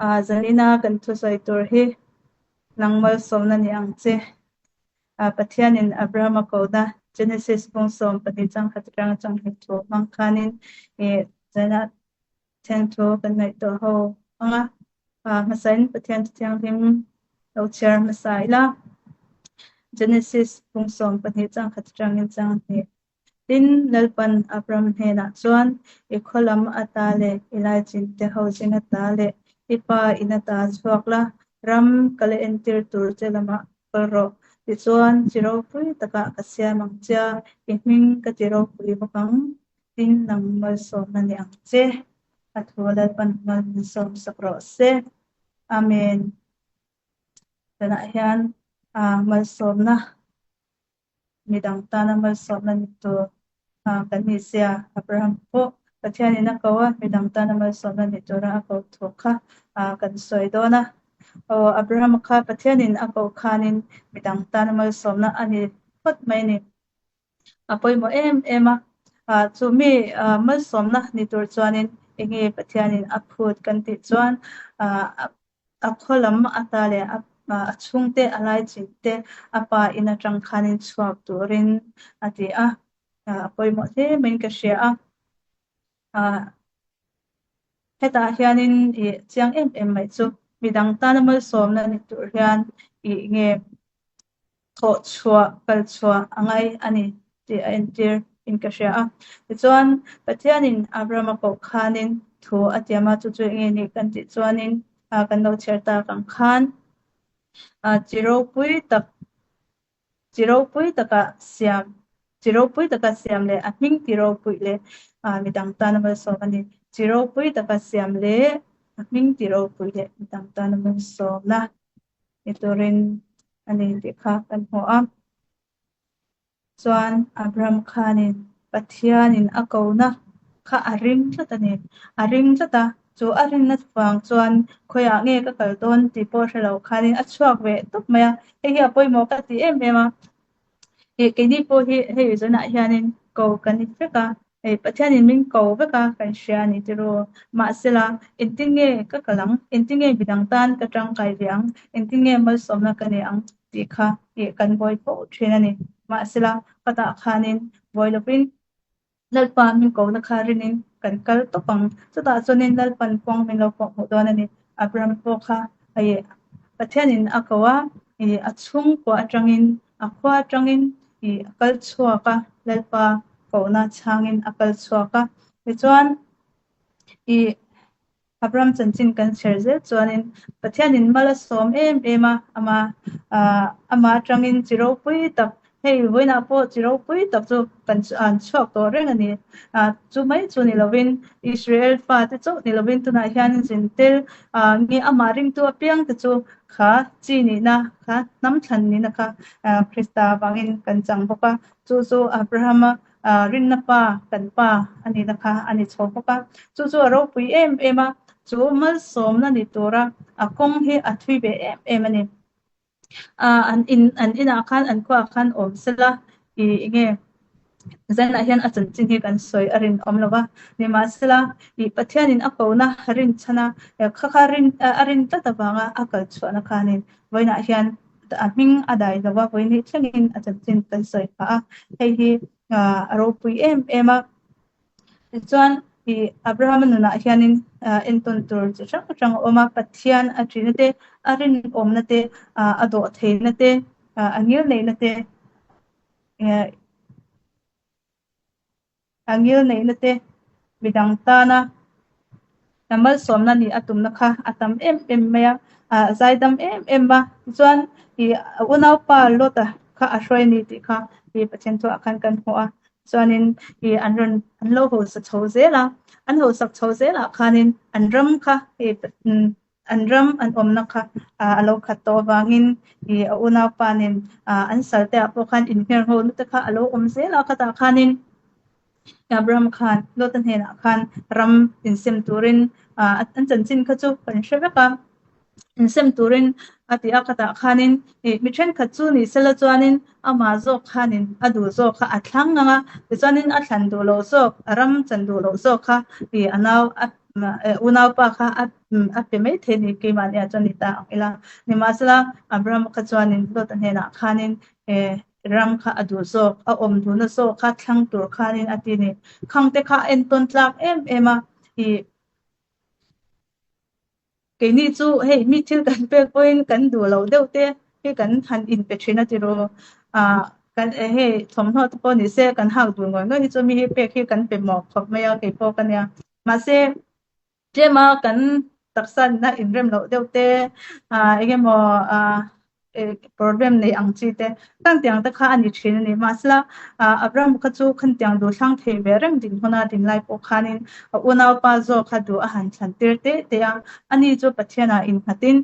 Zanina kan thusawi tur hi nang malsawmna ni ang che. Pathianin Abrahama kohna Genesis bung 12 chang khat atanga chang hnih thu hmang khanin zanina Pathian thu kan ngaihtuah ho ang a. Hmasain Pathian thu thianghlim lo chhiar hmasa ila. Genesis bung 12 chang khat atangin chang hnih. Tin, Lalpan Abram hnenah chuan, I khaw lam ata leh i laichin te ho zing ata leh i pa in ata chhuak la, ram ka la entir tur che lamah kal rawh. Tichuan, chi ropui takah ka siam ang che a, i hming ka ti ropui bawk ang. Tin, nang malsawmna ni ang che. A thu Lalpan mal min sawm sak rawh se. Amen. Tunah hian malsawmna. Midang tana malsawmna ni tur kan ni sia, Abraham pawh Pathianin a ko a, midang tana malsawmna ni tura a ko thu kha kan sawi dawn a. Aw, Abraham kha Pathianin a ko khanin midang tana malsawmna a ni phawt mai a ni. A pawimawh em em a, chu mi malsawmna ni tur chuanin enge Pathianin a phut kan tih chuan A khaw lam ata leh a chhungte a laichin te a pa in atang khanin chhuak turin a ti a, a pawimawh hle maiin ka hria a. Hetah hianin ih chiang em em mai chu midang tana malsawmna ni tur hian ih nge thawh chhuah, kal chhuah a ngai a ni tih a entir in ka hria a. Tichuan, Pathianin Abrahama koh khanin thu a tiam a, chu chu enge ni kan tih chuanin kan lo chhiar tak ang khan chi ropui tak, chi ropui taka siam, chi ropui taka siam leh a hming ti ropui leh midang tana malsawm a ni. Chi ropui taka siam leh a hming ti ropui leh midang tana malsawmna. Ni turin a ni tih kha kan hmu a. Chuan Abraham khanin Pathianin a kona kha a ring tlat a ni. A ring tlat a, chu a rinna vang chuan khawiah nge ka kal dawn tih pawh hre lo khanin a chhuak ve tawp mai a. Hei hi a pawimawh ka ti em em a. Ih keini pawh hi hei zanah hianin ko kan ni vek a, hei Pathianin min ko vek a kan hria a ni tiraw. Mahsela engtin nge ka kal ang, engtin nge midang tan ka tangkai ve ang, engtin nge malsawmna ka nei ang tih kha ih kan buai fo thin a ni. Mahsela khatah khanin buai lovin Lalpa min kohna kha rinin kan kal tawp ang. Chutah chuanin Lalpan kawng min lo pawh hmuh dawn a ni. Abraham pawh kha ih Pathianin a ko a, ih a chhungkua atangin, a khua atangin ih a kal chhuak a, Lalpa kohna chhangin a kal chhuak a. Tichuan ih Abraham chanchin kan chher zel chuanin Pathianin mal a sawm em em a, ama ama atangin chi ropui tak, hei vawiinah pawh chi ropui tak chu kan an chhuak tawh reng a ni. Chu mai chu ni lovin Israel fate chauh ni lovin tunah hian zintel nge amah ringtu apiang te chu kha chi nihna kha hnam thlan nihna kha Krista vangin kan chang bawk a, chu chu Abrahama Rinna pa, kan pa a nihna kha a ni chho bawk a. Chu chu a ropui em em a, chu malsawmna ni tura a kawng hi a thui ve em em a ni. An in an inah khan an khuaah khan awm sela ih enge zanah hian a chanchin hi kan sawi a rinawm lo va. Nimahsela ih Pathianin a kohna rinchhana kha kha rin a rin tlat avanga a kal chhuahna khanin vawiinah hian A hming a dai lo va, vawiin thlengin a chanchin kan sawi phah a, hei hi a ropui em em a. Tichuan ih Abrahama nunah hianin entawn tur chi hrang hrang a awm a, Pathian a ṭihna te, a rinawmna te, a dawhtheihna te, a ngilneihna te, A ngilneihna te midang tana hna malsawmna nih a tumna kha a tam em em mai a, a zaidam em em a. Tichuan ih a unaupa Lot-a kha a hruai a ni tih kha ih Pathian thuah khan kan hmu a. Chuanin ih an rawn an lo hausa chho zel a, an hausak chho zelah khanin an ram kha ih An ram an awmna kha a lo khat tawh avangin ih a unaupa nen an salte ah pawh khan inhmer ho na te kha a lo awm zel a, khatah khanin Abraham khan Lota hnenah khan ram insem turin an chanchin kha chu kan hre vek a. Insem turin a ti a, khatah khanin ih mi thenkhat chu ni sela chuanin amah zawk khanin a duh zawk kha a thlang ang a, tichuanin a thlan duh loh zawk, a ram chan duh loh zawk kha ih a nau a unaupa kha a a pe mai thei a ni, keimahniah chuan ni ta ang ila. Nimahsela Abraham kha chuanin Lota hnenah khanin eh ram kha a duh zawk, a awm duhna zawk kha thlang tur khanin a ti a ni. Khangte kha a entawn tlak em em a, ih Keini chu hei mi thil kan pek pawhin kan duh loh deuh te hi kan han inpe thin a ti ru. Ah kan hei thawmhnaw te pawh ni se kan hak dun ngawih ngawih hi chu mi hi pek hi kan pe mawk khawp mai a kei pawh ka nia. Mahse tlema kan taksa nena inrem loh deuh te ah eng emaw ah problem nei ang chi te khangtiang te kha a ni thin a ni. Mahsela Abraham kha chu khangtiang duh thlang thei ve reng ding hmuna din lai pawh khanin a unaupa zawk kha duh a han thlan tir teh teh a, ani chu Pathianah innghatin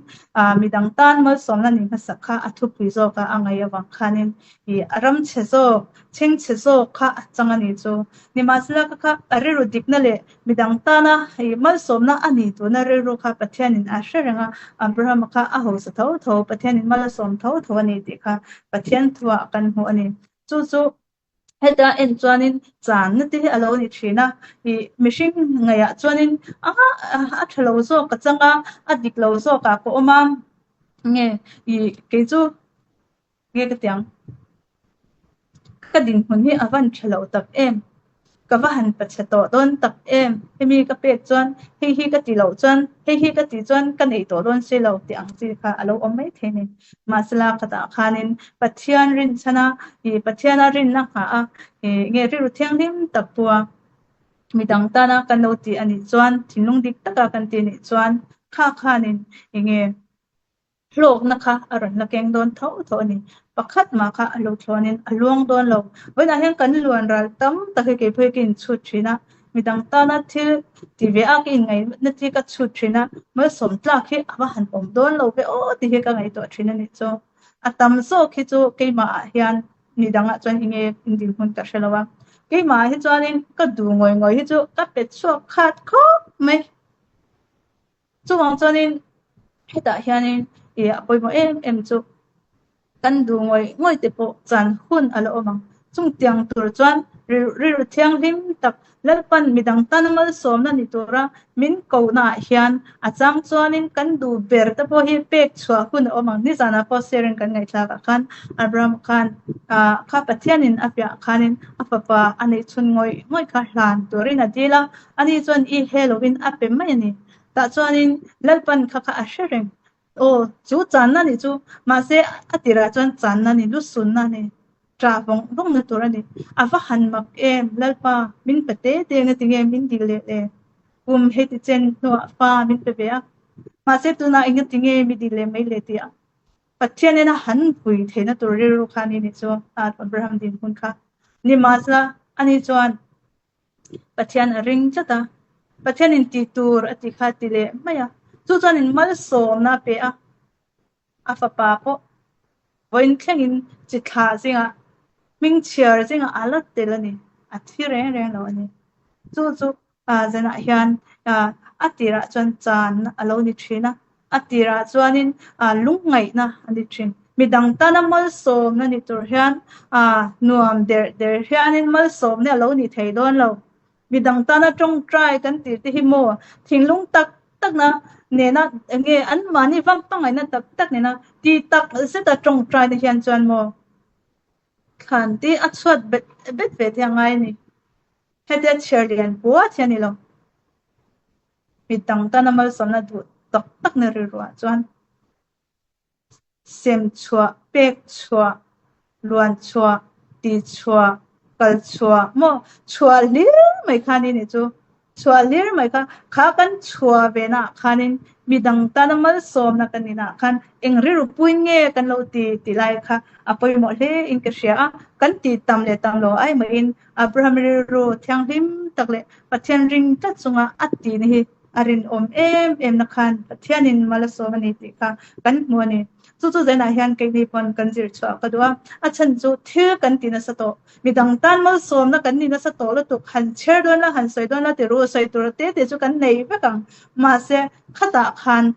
midang tan malsawmna ni hmasak kha a thupui zawka a ngaih avang khanin ih a ram chhe zawk, chhengchhe zawk kha a chang a ni chu. Nimahsela kha kha a rilru dikna leh Midang tana hei malsawmna a ni tuna rilru kha Pathianin a hre reng a, Abrahama kha a hausa tho tho, Pathianin mal a sawm tho tho a ni tih kha Pathian thuah kan hmu a ni. Chu chu heta en chuanin channa te hi a lo ni thin a, ih mihring ngaihah chuanin a a tha lo zawk ka chang a, a dik lo zawkah ka awm a, nge ih kei chu Nge ka tiang? Ka dinhmun hi a van tha lo tak em? Ka va han pachhe tawh dawn tak em? Hemi ka pek chuan, hei hi ka ti loh chuan, hei hi ka tih chuan ka neih tawh dawn si lo tih ang chi kha a lo awm mai thei a ni. Mahsela khatah khanin Pathian rinchhana, ih Pathiana rinna nghah a, ih nge rilru thianghlim tak pua midang tana kan lo tih a nih chuan, thinlung dik taka kan tih a nih chuan kha khanin eng nge Hlawkna kha a rawn la keng dawn tho tho a ni. Pakhat mah kha a lo thlawnin a luang dawn lo. Vawiinah hian kan luan ral tam tak hi keipawh hi ka inchhut thin a, midang tana thil ti ve a ka inngaihna chi ka chhut thin a, malsawm tlak hi a va han awm dawn lo ve aw tih hi ka ngaihtuah thin a nih chu. A tam zawk hi chu keimahah hian midangah chuan enge indinhmun ka hre lo a, keimahah hi chuanin ka duh ngawih ngawih hi chu ka pe chhuak khat khawp mai. Chuvang chuanin hetah hianin ih a pawimawh em em chu kan duh ngawih ngawih te pawh chan hun a la awm ang. Chungtiang tur chuan rilru thianghlim tak Lalpan midang tana malsawmna ni tura min kohnaah hian a chang chuanin kan duh ber te pawh hi pek chhuah hun a awm ang. Nizanah pawh sharing kan ngaihthlakah khan Abraham khan ah kha Pathianin a piahah khanin a fapa a neih chhun ngawih ngawih kha hlan turin a dil a, Ani chuan i he lovin a pe mai a ni. Tah chuanin Lalpan kha kha a hre reng. Aw, chu channa ni chu. Mahse, a tirah chuan channa ni, lusunna ni, ṭah vawng vawngna tur a ni. A va han mak em, Lalpa, min pe te te eng ati nge min dil leh le? Kum heti chen hnuah fa min pe ve a. Mahse, tunah eng ati nge mi dil leh mai le ti a. Pathian ena han pui theihna tur rilru kha ani ni chu, Abraham dinhmun kha. Nimahsela, ani chuan Pathian a ring tlat a, Pathianin tih tur a ti kha a ti leh mai a, chu chuanin malsawmna a pe a, a fapa pawh vawiin thlengin chi thlah zingah, hming chhiar zingah a la tel a ni, a thi reng reng lo a ni. Chu chu zanah hian a tirah chuan chan a lo ni thin a, A tirah chuanin lungngaihna a ni thin. Midang tana malsawmna ni tur hian nuam der der hianin malsawmna a lo ni thei dawn lo. Midang tana tawngtai kan tih te hi maw thinlung tak takna nena enge anmahni vang pangaihna tak tak nena ti tak zeta tawngtaina hian chuan maw thlan te a chhuat bet bet ve te a ngai a ni. Hetia chhiar lian puat hi a ni lo. Mi dang tana malsawmna duh tak tak na rilruah chuan sem chhuah, pek chhuah, luan chhuah, ti chhuah, kal chhuah maw chhuah hlir mai kha ni nih chu. Chhuah hlir mai kha, kha kan chhuah ve naah khanin mi dang tana malsawmna kan ni naah khan eng rilru puin nge kan lo ti tih lai kha a pawimawh hle in ka hria a, kan tih tam leh tam lo ai mahin Abraham rilru thianghlim tak leh Pathian ring tlat chunga a tihna hi a rinawm em em na khan Pathianin mal a sawm a ni tih kha kan hmu a ni. Chu chu zainah hian keini pawn kan zir chhuah ka duh a, a chhan chu thil kan ti nasa tawh, midang tan malsawmna kan ni nasa tawh lutuk, han chher dawn la, han sawi dawn la ti ru, sawi tur te te chu kan nei vek ang, mahse khatah khan.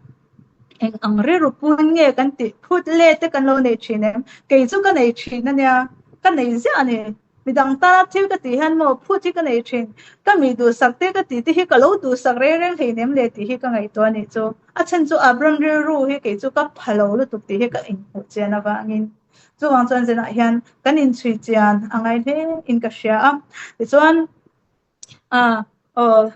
Eng ang rilru pun nge kan tih phut let te kan lo nei thin em? Kei chu ka nei thin a nia, ka nei ziah a ni. Midang tana thil ka tih hian maw phut hi ka nei thin. Ka mi duhsak te ka tih te hi ka lo duhsak reng reng hleinem le tih hi ka ngaihtuah a nih chu. A chhan chu Abram rilru hi kei chu ka pha lo lutuk tih hi ka inhmuh chian avangin. Chuvang chuan zinah hian kan inchhui chian a ngai hle in ka hria a. Tichuan. A, aw,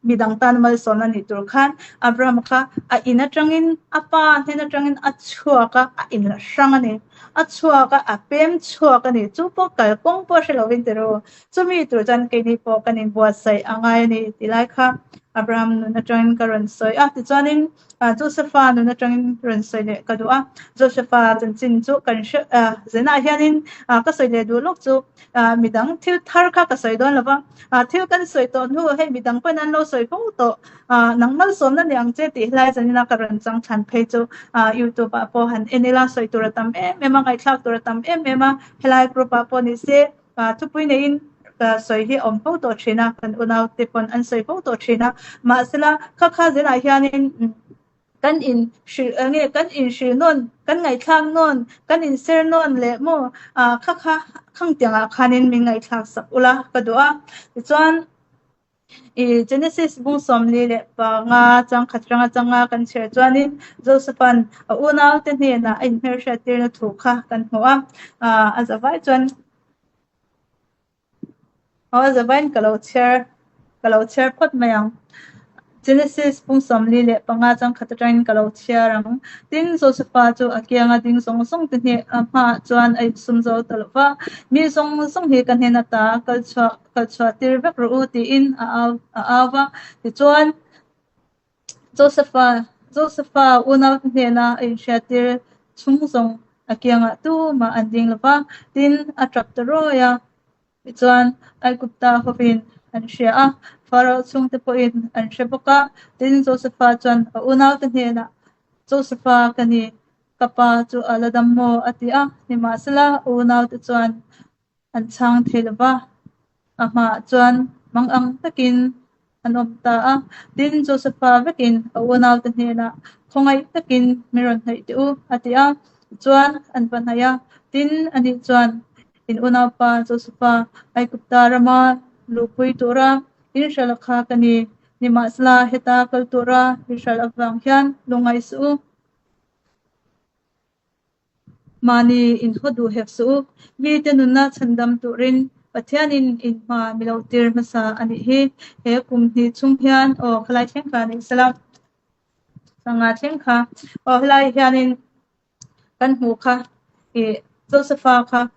midang tan malsawmna nih tur khan Abraham kha a in atangin a pa hnen atangin a chhuak a, a in la hrang a ni. A chhuak a, a pem chhuak a ni. Chu pawh kalkawng pawh hre lovin ti ru. Chumi tur chuan keini pawh kan inbuatsaih a ngai a ni tih lai kha Abraham nun atangin ka rawn sawi a. Tichuanin Josepha nun atangin rawn sawi leh ka duh a. Josepha chanchin chu kan hre, zenah hianin ka sawi leh duh lawk chu Midang thil thar kha ka sawi dawn lo va, thil kan sawi tawh hnu hei midang pawhin an lo sawi fo tawh, nang malsawmna ni ang che tih helai zanina ka rawn chang chhan phei chu youtube ah pawh han en ila sawi tur a tam em em a, ngaihthlak tur a tam em em a, helai group ah pawh ni se thupui neiin sawi hi a awm fo tawh thin a, kan unaute pawn an sawi fo tawh thin a, mahsela kha kha zelah hianin Kan in hrilh eng nge kan in hrilh nawn, kan ngaihthlak nawn, kan in ser nawn leh maw ah kha kha khang tiangah khanin min ngaihthlak sak ula ka duh a. Tichuan i Genesis bung 45 changkhat ranga changa kan chhiar chuanin Joseph-a'n a unaute hnenah a inhmelhriattirna thu kha kan hmu a, ah a zavai chuan Aw zavain ka lo chhiar ka lo chhiar phawt mai ang. Genesis pung 45 changkhat atangin ka lo chhiar ang. Tin, Josepha chu a kianga ding zawng zawng te hne hmaah chuan a insum zo ta lo va, Mi zawng zawng hi ka hnen ata kal chhuah kal chhuah tir vek rawh u tiin a au a au va. Tichuan, Josepha Josepha unaute hnena a inhriattir chhung zawng a kiangah tumah an ding lo va, tin, a tap ta rawi a. Tichuan, Aigupta hovin an hria a, Pharaoh chhungte pawhin an hre bawk a. Tin, Josepha chuan a unaute hnenah, Josepha ka ni, ka pa chu a la dam maw? a ti a. Nimahsela, a unaute chuan an chhang thei lo va, a hmaah chuan mangang takin an awm ta a. Tin, Josepha vekin a unaute hnenah, Khawngaih takin min rawn hnaih teh u, a ti a. Tichuan, an va hnaih a. Tin, ani chuan, In unaupa Josepha Aigupta rama luhpui tura in hralh kha ka ni. Nimahsela, heta kal tura i hralh avang hian lungngaih suh u. Mahni inhaw duh hek suh u. Mite nunna chhandam turin Pathianin in hma mi lo tir hmasa a nih hi. He kum hnih chhung hian aw khalai thleng kha a nih sela. Sanga thleng kha aw helai hianin kan hmuh kha ih Josepha kha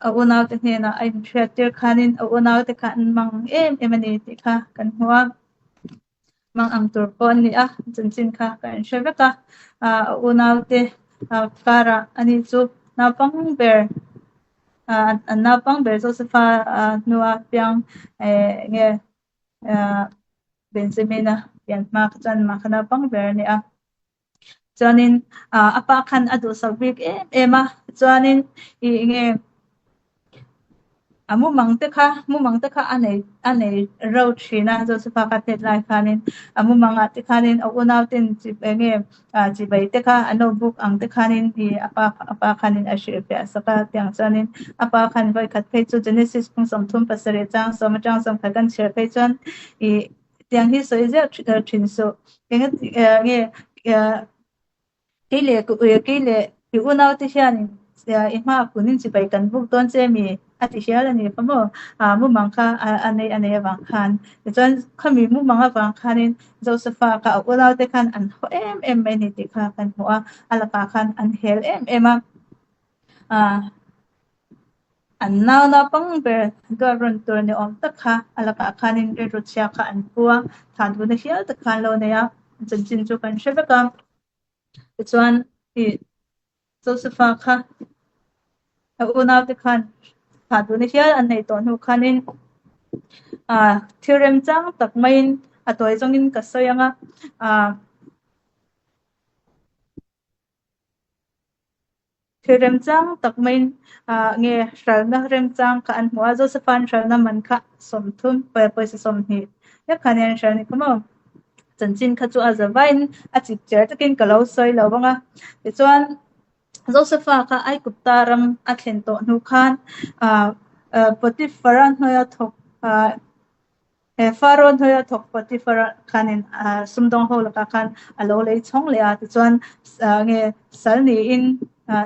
a unaute hnenah a inhriattir khanin a unaute kha an mang em em a ni tih kha kan hmu a. Mang ang tur pawh an ni a, chanchin kha ka inhre vek a, a unaute karah ani chu naupang ber an naupang ber Josepha hnua piang nge Benjamin-a pian hma kha chuan mah kha naupang ber a ni a. Chuanin a pa khan a duhsak bik em em a, chuanin ih nge a mumang te kha mumang te kha a nei a nei ro thin a Josepha kha hnet lai khanin a mumangah te khanin a unau ten chi eng nge chibai te kha an lo buk ang te khanin ih a pa a pa khanin a hrilhfiah sak a tiang chuanin a pa khan vawikhat phei chu Genesis phung 37 chang sawm atang 11 kan chhiar phei chuan ih Tiang hi sawi zeuh thin suh. Eng nge kei leh kei leh i unaute hian i hma kunin chibai kan buk dawn che mi a ti hial a ni kha maw? Mumang kha a nei a nei avang khan. Tichuan khami mumang avang khanin Josepha kha a unaute khan an haw em em mai a ni tih kha kan hmu a, a lakah khan an hel em em a. An nau naupang ber duat rawn tur ni awm tak kha a lakah khanin rilru chhia kha an pu a, than duhna hial tak kha an lo nei a, chanchin chu kan hre vek a. Tichuan ih Josepha kha a unaute khan thah duhna hial an neih tawh hnu khanin ah thil remchang tak maiin a tawi zawngin ka sawi ang a, ah. Thil remchang tak maiin nge hralhna remchang kha an hmu a, Josepha'n hralhna man kha 30, pawisa 20 lek khan hian hralh a ni kha maw? Chanchin kha chu a za vaiin a chip cher takin ka lo sawi lo vang a. Tichuan, Josefa kha Aigupta ram a thlen tawh hnu khan Potiphara hnuaia thawk he Pharaoh hnuaia thawk Potiphara khanin sumdawng ho lakah khan a lo lei chhawng leh a. Tichuan, nge sal niin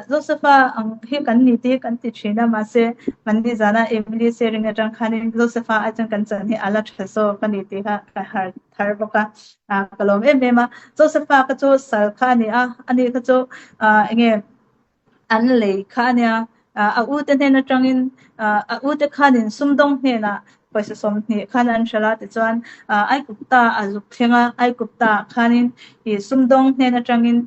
Josefa ang hi kan ni tih hi kan ti thin a, mahse mahni zana Emily sharing atang khanin Josefa ai chuan kan chan hi a la tha zawk a ni tih kha ka har thar bawk a, ka lawm em em a. Josefa kha chu sal kha a ni a, ani kha chu enge an lei kha a nia, a ute hnen atangin a ute khanin sumdawng hnenah Pawisa 20 khan an hralh a, tichuan Aigupta a zuk thleng a, Aigupta ah khanin ih sumdawng hnen atangin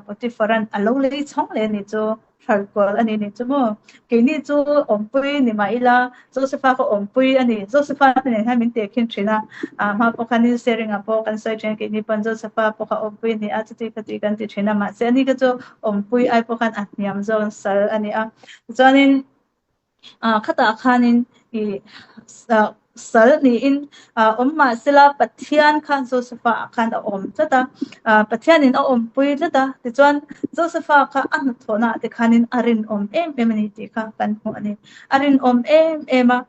Potiphar-a'n a lo lei chhawng leh a ni chu, hralh kual a ni ni chu maw? Keini chu awmpui ni mah ila, Joseph-a ka awmpui a ni. Joseph-a te nen hian min tehkhin thin a, a hma pawh khanin sharing-ah pawh kan sawi thin a, keini pawn Joseph-a pawh kha awmpui a ni a, chuti khati kan ti thin a, mahse ani kha chu awmpui ai pawh khan a hniam zawk sal a ni a. Tichuanin Khatah khanin ih sal niin awm mah sela Pathian kha Josepha ah khan a awm tlat a, Pathianin a awmpui tlat a, tichuan Josepha kha a hnathawhna ah te khanin a rinawm em em a ni tih kha kan hmuh a ni. A rinawm em em a,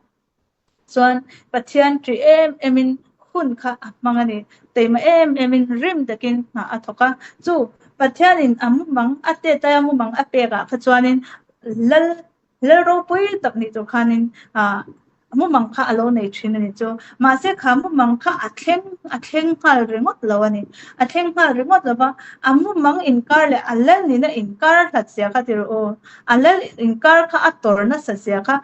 chuan Pathian ṭih em emin hun kha a hmang a ni. Teima em emin rim takin hna a thawk a, chu Pathianin a mumang a tet laia mumang a pek ah kha chuanin Lal Lal ropui tak nih tur khanin ah mumang kha a lo nei thin a ni chu. Mahse kha mumang kha a thleng a thleng nghal ringawt lo a ni. A thleng nghal ringawt lo va, a mumang inkar leh a lal nihna inkar hlat zia kha ti rawh u. A lal inkar kha a tawr nasa zia kha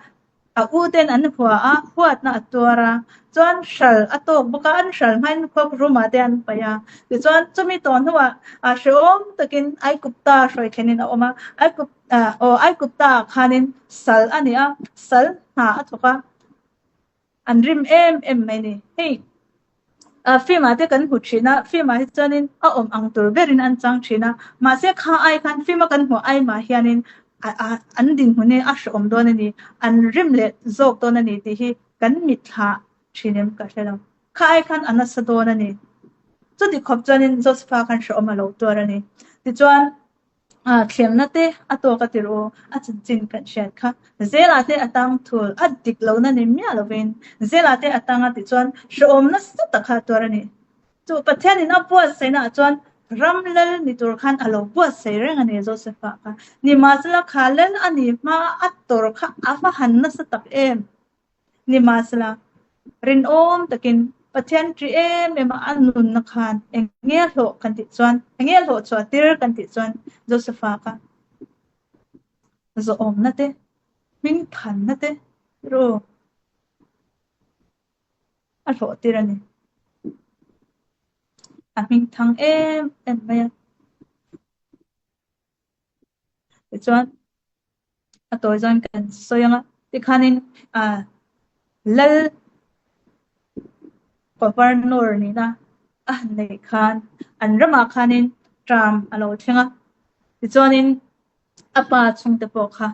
a u ten an hua a, huatna a tuar a. Chuan hral a tawk bawk a, an hral hmain khawk room-ah te an paih a. Tichuan chumi tawh hnuah ah hrehawm takin Aigupta hruai thlenin a awm a. Aigup Aw, Aigupta ah khanin sal a ni a, sal hna a thawk a, an rim em em mai ni. Hei film ah te kan hmu thin a, film ah hi chuanin a awm ang tur berin an chang thin a, mahse kha ai khan film a kan hmuh ai mah hianin an dinhmun hi a hrehawm dawn a ni, an rim leh zawk dawn a ni tih hi kan mitthla thin em ka hre lo. Kha ai khan a nasa dawn a ni. Chuti khawp chuanin Josepha khan hrehawm a lo tuar a ni. Tichuan. Thlemna te a tawk a tirh u, a chanchin kan hriat kha. Zela te a tang thul, a dik lohna ni miah lovin Zela te a tang a tih chuan hrehawm nasa tak kha a tuar a ni. Chu Pathianin a buatsaihna ah chuan ram lal ni tur khan a lo buatsaih reng a ni Joseph-a kha. Nimahsela kha lal a nih hma a tawrh kha a va han nasa tak em! Nimahsela, rinawm takin Pathian ṭih em em a a nunna khan eng nge hlawh kan tih chuan, eng nge hlawh chhuah tir kan tih chuan Josepha kha zawhawmna te, hmingthanna te ru a hlawh tir a ni. A hmingthang em em mai a. Tichuan, a tawi zawng kan sawi ang a, tikhanin ah lal governor nihna a han neih khan an ramah khanin tram a lo thleng a, tichuanin a pa chhungte pawh kha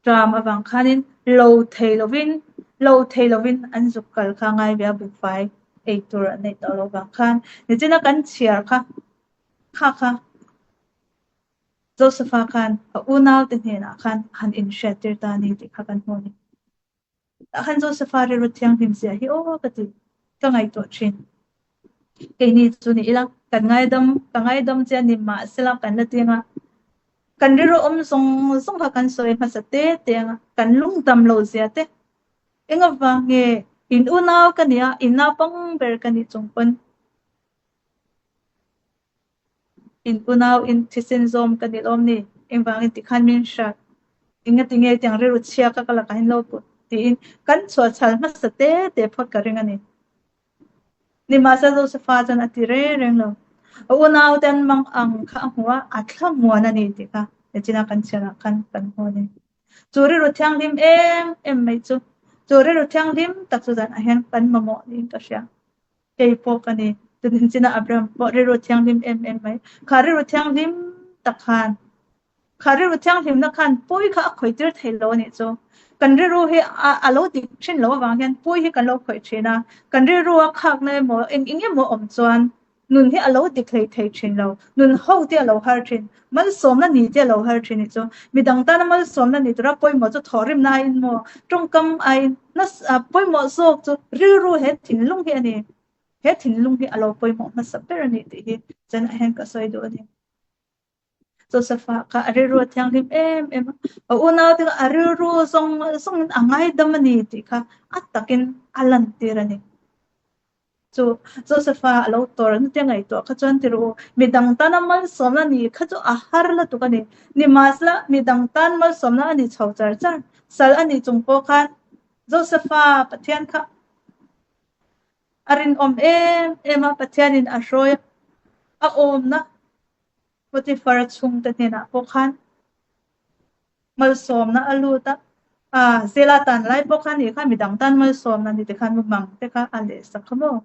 tram avang khanin lo thei lovin lo thei lovin an zuk kal kha ngai ve a, buhfai ei tur an neih tawh loh vang khan nichina kan chhiar kha kha kha. Josepha khan a unaute hnenah khan a han inhriattir ta a ni tih kha kan hmu a ni. Tah khan Josepha rilru thianghlim zia hi aw ka ti, ka ngaihtuah thin. Keini chu ni ila, kan ngaidam, ka ngaidam che a ni mahsela kan la ti anga, kan rilru awm zawng zawng kha kan sawi hmasa te te anga, kan lungdam loh zia te, eng avang nge in unau ka nia, in naupang ber ka nih chung pawn. In unau in thisen zawm ka ni lawm ni? Engvangin tikhan min hrat? Engati nge tiang rilru chhia ka ka lakah hian lo put? tiin kan chhuah chhal hmasa te te phawt ka ring a ni. Nimahsela Josepha chuan a ti reng reng lo. A unau te an mang ang kha a hmu a, a thlamuan a ni tih kha nichina kan chhiarah khan kan hmu a ni. Chu rilru thianghlim em em mai chu, chu rilru thianghlim tak chu zanah hian kan mamawh niin ka hria. Kei pawh ka ni. Chutin chinah Abraham pawh rilru thianghlim em em mai. Kha rilru thianghlim tak khan, kha rilru thianghlimna khan pawi kha a khawih tir thei lo a nih chu. Kan rilru hi a a lo dik thin lo avang hian pawi hi kan lo khawih thin a. Kan rilru a khakna emaw eng eng emaw awm chuan. Nun hi a lo dik hlei thei thin lo. Nun ho te a lo har thin. Malsawmna ni te a lo har thin hi chu. Midang tana malsawmna ni tura pawimawh chu thawhrimna aiin maw, tawngkam aiin nasa pawimawh zawk chu rilru he thinlung hi a ni. He thinlung hi a lo pawimawh hmasa ber a ni tih hi zanah hian ka sawi duh a ni. Joseph-a kha a rilru a thianghlim em em a, a unaute kha a rilru zawng zawngin a ngaidam a ni tih kha a takin a lantir a ni. Chu Joseph-a a lo tawr na te ngaihtuah kha chuan ti rawh u, midang tana malsawmna ni kha chu a har lutuk a ni. Nimahsela, midang tan malsawmna a ni chho char char. Sal a nih chung pawh khan Joseph-a Pathian kha a rinawm em em a, Pathianin a hruai a, a awmna Potiphar-a chhungte hnenah pawh khan malsawmna a lut a, a zela tan lai pawh khan nih khan midang tan malsawmna ni te khan mumang te kha a leh sak kha maw?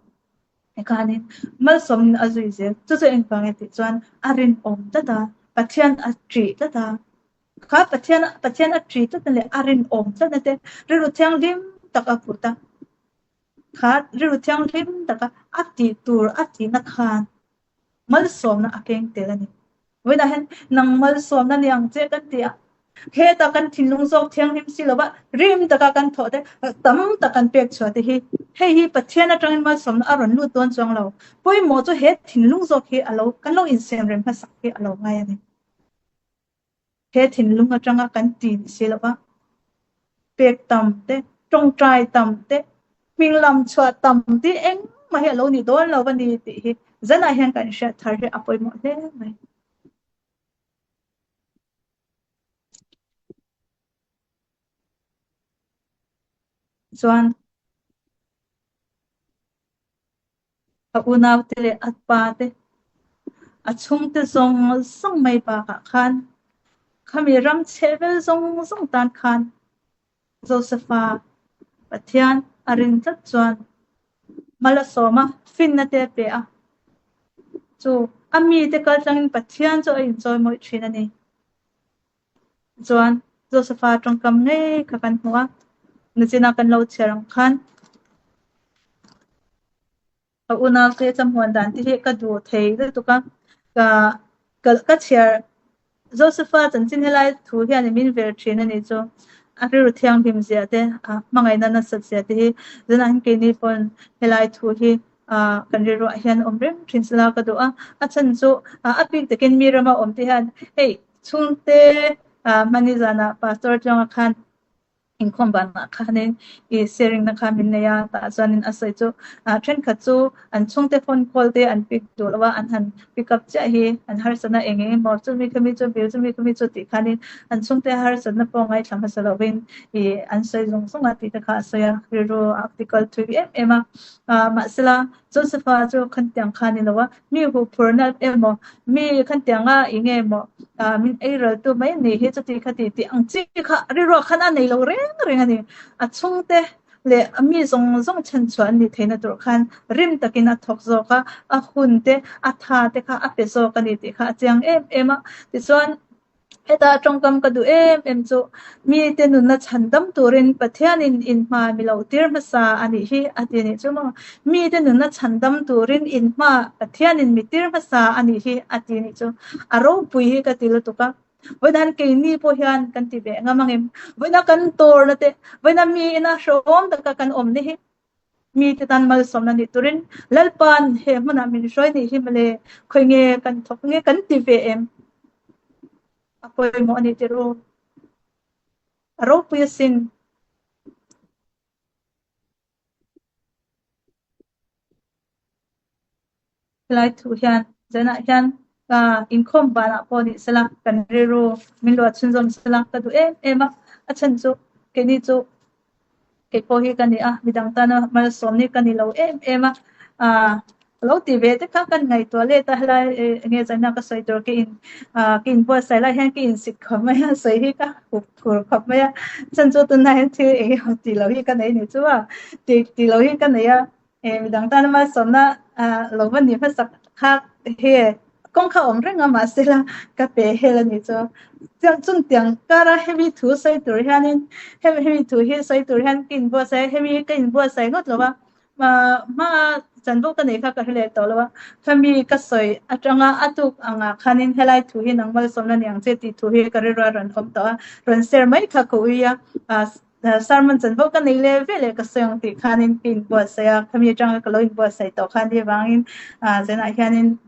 Tikhanin malsawmna a zui zel. Chu chu engvang e tih chuan a rinawm tlat a, Pathian a ṭih tlat a, kha Pathian Pathian a ṭih tlatna leh a rinawm tlatna te rilru thianghlim tak a put a, kha rilru thianghlim taka a tih tur a tihna khan Malsawmna a keng tel a ni. Vawiinah hian nang malsawmna ni ang che kan ti a, hetah kan thinlung zawk thianghlim si lova rim taka kan thawh te, tam tak kan pek chhuah te hi hei hi Pathian atangin malsawmna a rawn lut dawn chuang lo. Pawimawh chu he thinlung zawk hi a lo kan lo insiamrem hmasak hi a lo ngai a ni. He thinlung atanga kan ti ni si lova, pek tam te, tawngtai tam te, hming lam chhuah tam te engmah hi a lo ni dawn lo a ni tih hi zanah hian kan hriat thar hi a pawimawh hle mai. Chuan A unaute leh a pa te, a chhungte zawng zawng mai bakah khan khami ram chhehvel zawng zawng tan khan Josepha Pathian a rin tlat chuan mal a sawm a, finna te a pe a. Chu a mite kaltlangin Pathian chu a inchawi mawih thin a ni. Chuan Josepha tawngkam ngei kha kan hmu a, nichina kan lo chhiar ang khan a unaute chamuan dan te hi ka duh thei lutuk a, ka ka ka chhiar Josepha chanchin helai thu hian min ver thin a nih chu, a rilru thianghlim zia te, a hmangaihna nasat zia te hi tunah hian keini pawn helai thu hi ah kan rilruah hian awm reng thin sela ka duh a, a chhan chu a bik takin mi rama awm te hian hei Chhungte hmani zanah Pastor Tluanga khan inkhawm banah khanin i sharing na kha min nei a, tah chuanin a sawi chu thenkhat chu an chhungte phone call te an pick duh lo a, an han pick up chiah hi an harsatna eng eng emaw chumi khami chu bill chumi khami chu tih khanin an chhungte harsatna pawh ngaithla hmasa lovin i an sawi zung zung a tih te kha a sawi a, rilru a tikal thui em em a. Mahsela Josepha chu khantiang kha a ni lo a, Mi huphurna emaw, mi khantianga i nge maw, min ei raltu mai ni hi chuti khati tih ang chi kha rilruah khan a nei lo reng reng a ni. A chhungte leh a mi zawng zawng chhanchhuah an nih theihna tur khan rim takin a thawk zawk a, a hun te, a tha te kha a pe zawk a ni tih kha a chiang em em a. Tichuan. Heta tawngkam ka duh em em chu mite nunna chhan dam turin Pathianin inhma mi lo tir hmasa a nih hi a ti nih chu maw. Mite nunna chhan dam turin inhma Pathianin mi tir hmasa a nih hi a ti nih chu. A ropui hi ka ti lutuk a. Vawiin keini pawh hian kan ti ve ngam angem. Vawiin kan tawrna te, vawiin mi ina hrehawm taka kan awm ni hi. Mite tan malsawmna nih turin Lalpa'n he hmunah min hruai nih hi mawle, khawi nge kan thawk nge kan ti ve em? A pawimawh a nih tir u. A ropui asin. Helai thu hian zanah hian inkhawm banah pawh ni sela kan rilru min luah chhunzawm sela ka duh em em a, a chhan chu keini chu kei pawh hi ka ni a, midang tana malsawm ni ka ni lo em em a, ka lo ti ve te kha kan ngaihtuah let a helai enge zaina ka sawi tur ka in ka inbuatsaih lai hian ka insik khawp mai a, sawi hi ka hup thur khawp mai a, chhan chu tunah hian thil eng emaw tih loh hi ka nei ni chu a, tih tih loh hi ka nei a. He midang tana malsawmna lo va ni hmasak kha he kawng kha awm reng a mahsela ka pe hel a ni chu. Chungtiang kara hemi thu sawi tur hianin hemi thu hi sawi tur hian ka inbuatsaih a, hemi ka inbuatsaih ngawt lo a. Hma chanvo ka neih kha ka hre leh tawh lo a, khami ka sawi atanga a tuk angah khanin helai thu hi nang malsawmna ni ang che tih thu hi ka rilru a rawn awm tawh a, rawn share mai kha ka ui a, sermon chanvo ka nei leh ve leh ka sawi ang tih khanin ka inbuatsaih a, khami atanga ka lo inbuatsaih tawh khan ni avangin zanah hianin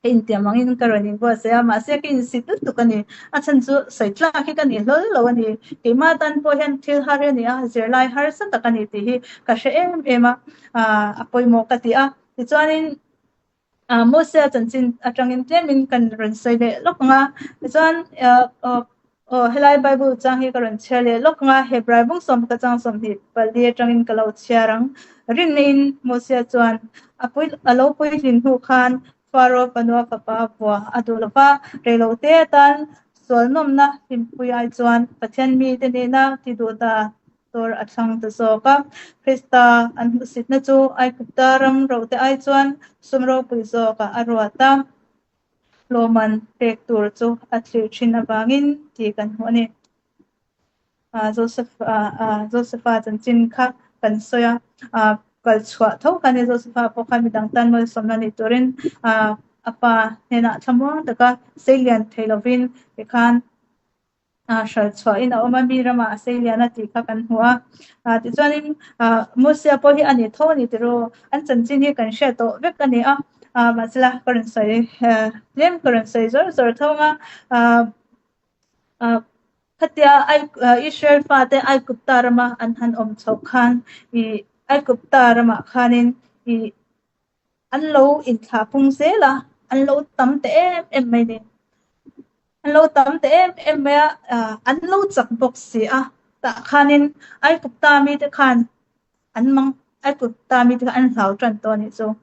Ka intiam angin ka rawn inbuatsaih a, mahse ka insit lutuk a ni. A chhan chu sawi tlak hi ka ni hlawl lo a ni. Keimah tan pawh hian thil har a ni a, zirlai harsa tak a ni tih hi ka hre em em a, a pawimawh ka ti a. Tichuanin Mosia chanchin atangin tlemin kan rawn sawi leh lawk ang a, tichuan Aw, helai Bible chang hi ka rawn chhiar leh lawk ang a, Hebrai bung sawmkhat chang 24 atangin ka lo chhiar ang. Rinna-in Mosia chuan a pui a lo puitlin hnu khan Faro fanua fapa vua a duh lo va, reilote atan sual nawmna hlimpui ai chuan Pathian mite nena ti duh ta tur a thlang ta zawk a. Krista an hmuhsitna chu Aigupta ram rote ai chuan sum ropui zawkah a ruat a. Hlawman pek tur chu a thlir thin avangin tih kan hmu a ni. Joseph-a chanchin kha kan sawi a, kal chhuah tho kha a ni. Joseph-a pawh khan midang tan malsawmna nih turin a pa hnenah thlamuang taka seilian thei lovin tikhan hralh chhuahin a awm a, mi ramah a sei lian a tih kha kan hmu a. Tichuanin Mosia pawh hi a ni tho a ni tiraw, an chanchin hi kan hriat tawh vek a ni a, mahsela ka rawn sawi tlem ka rawn sawi zawr zawr tho ang a. Khatia Israel fate Aigupta rama an han awm chhoh khan ih Aigupta ramah khanin ih an lo inthlah pung zel a, an lo tam ta em em mai ni. An lo tam ta em em mai a, an lo chak bawk si a, tah khanin Aigupta mite khan an mang Aigupta mite kha an hlau tan tawh a nih chu.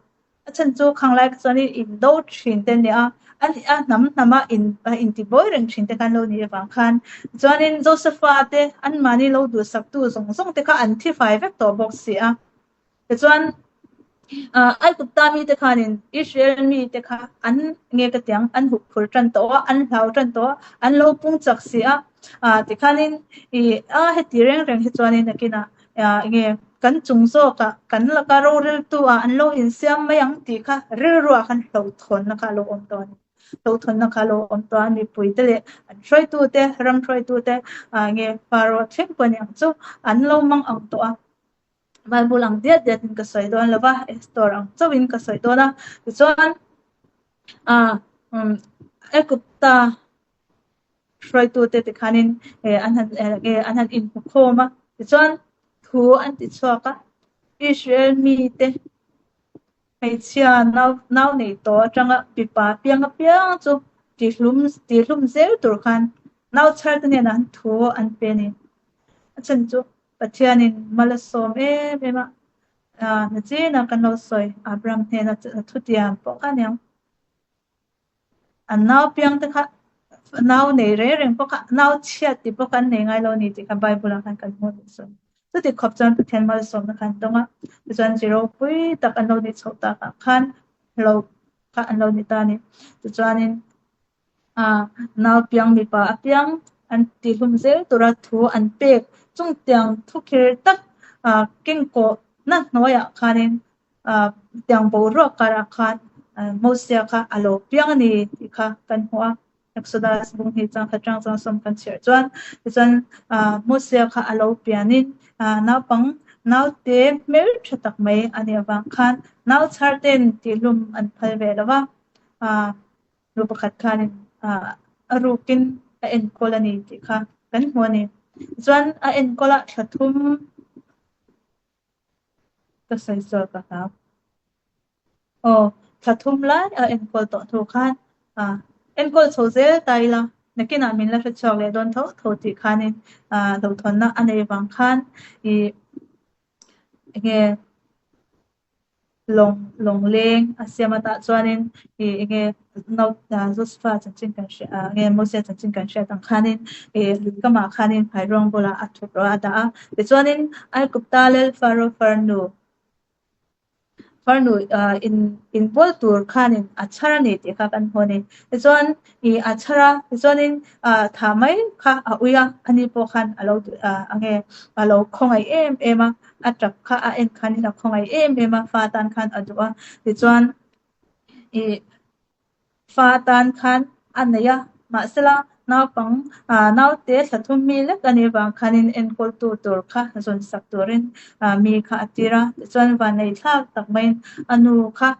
A chhan chu khanglai kha chuan indo thin te a ni a, a a hnam hnama in intibuai reng thin te kha an lo nih avang khan. Chuanin Josepha te anmahni lo duhsaktu zawng zawng te kha an thi fai vek tawh bawk si a. Tichuan, Aigupta mite khanin Israel mite kha an nge ka tiang an hup phur tan tawh a, an hlau tan tawh a, an lo pung chak si a. Tikhanin i a heti reng reng hi chuanin nakinah nge kan chung zawkah kan laka roreltu ah an lo insiam mai ang tih kha rilruah khan hlauhthawnna kha a lo awm tawh a ni. Hlauhthawnna kha a lo awm tawh a, mipuite leh an hruaitute, ram hruaitute nge Pharaoh thleng pawh a ni ang chu an lo mang ang tawh a. Bible ang diat diat in ka sawi dawn lo va, Esther ang chauh in ka sawi dawn a. Tichuan, ah, um, Aigupta hruaitute tikhanin eh, an han eh, an han inhmukhawm a. Tichuan, thu an ti chhuak a, Israel mite Hmeichhia nau nau nei tawh atanga mipa piang apiang chu tihlum tihlum zel tur khan nau chhar te hnenah an thu an pe a ni. A chhan chu Pathianin mal a sawm em em a, nachina kan lo sawi Abraham hnena thutiam pawh kha aniang. An nau piang te kha nau nei reng reng pawh kha nau chhiat tih pawh kha an nei ngai lo a ni tih kha Bible ah khan kan hmu a nih chu. Chuti khawp chuan Pathian malsawmna kha an dawng a, tichuan chi ropui tak an lo nih chhoh takah khan lo kha an lo ni ta a ni. Tichuanin ah nau piang mipa apiang an tihlum zel tura thu an pek chungtiang thukhir tak ah kengkawhna hnuaiah khanin Tiang boruak karah khan Mosia kha a lo piang a ni tih kha kan hmu a. Exodus bung hi chang khat chang chang sawm kan chhiar chuan tichuan Mosia kha a lo pianin naupang naute hmel tha tak mai a nih avang khan nau chhar ten tihlum an phal ve lo va. Nu pakhat khanin a rukin a enkawl a ni tih kha kan hmu a ni. Tichuan a enkawl a thla thum Ka sawi sual ka hlau. Aw, thla thum lai a enkawl tawh hnu khan ah enkawl chho zel ta ila, nakinah min la hre chhuak leh dawn tho tho tih khanin ah hlauhthawnna a nei vang khan ih enge lawng lawng leng a siam atah chuanin ih enge no Joshua chanchin kan hria ah nge Moses chanchin kan hriat ang khanin ih lui kamah khanin phairuang bulah a thut rawh a dah a tichuanin Aigupta lal Pharaoh farnu. Farnu in inbual tur khanin a chhar a ni tih kha kan hmu a ni. Tichuan ih a chhar a, tichuanin thah mai kha a ui a, ani pawh khan a lo ang e, a lo khawngaih em em a, a tap kha a en khanin a khawngaih em em a, fa tan khan a duh a, tichuan ih Fa atan khan a nei a, mahsela naupang naute thla thum mi lek a nih vang khanin enkawltu tur kha zawn sak turin mi kha a tir a. Tichuan vanneih thlak tak maiin a nu kha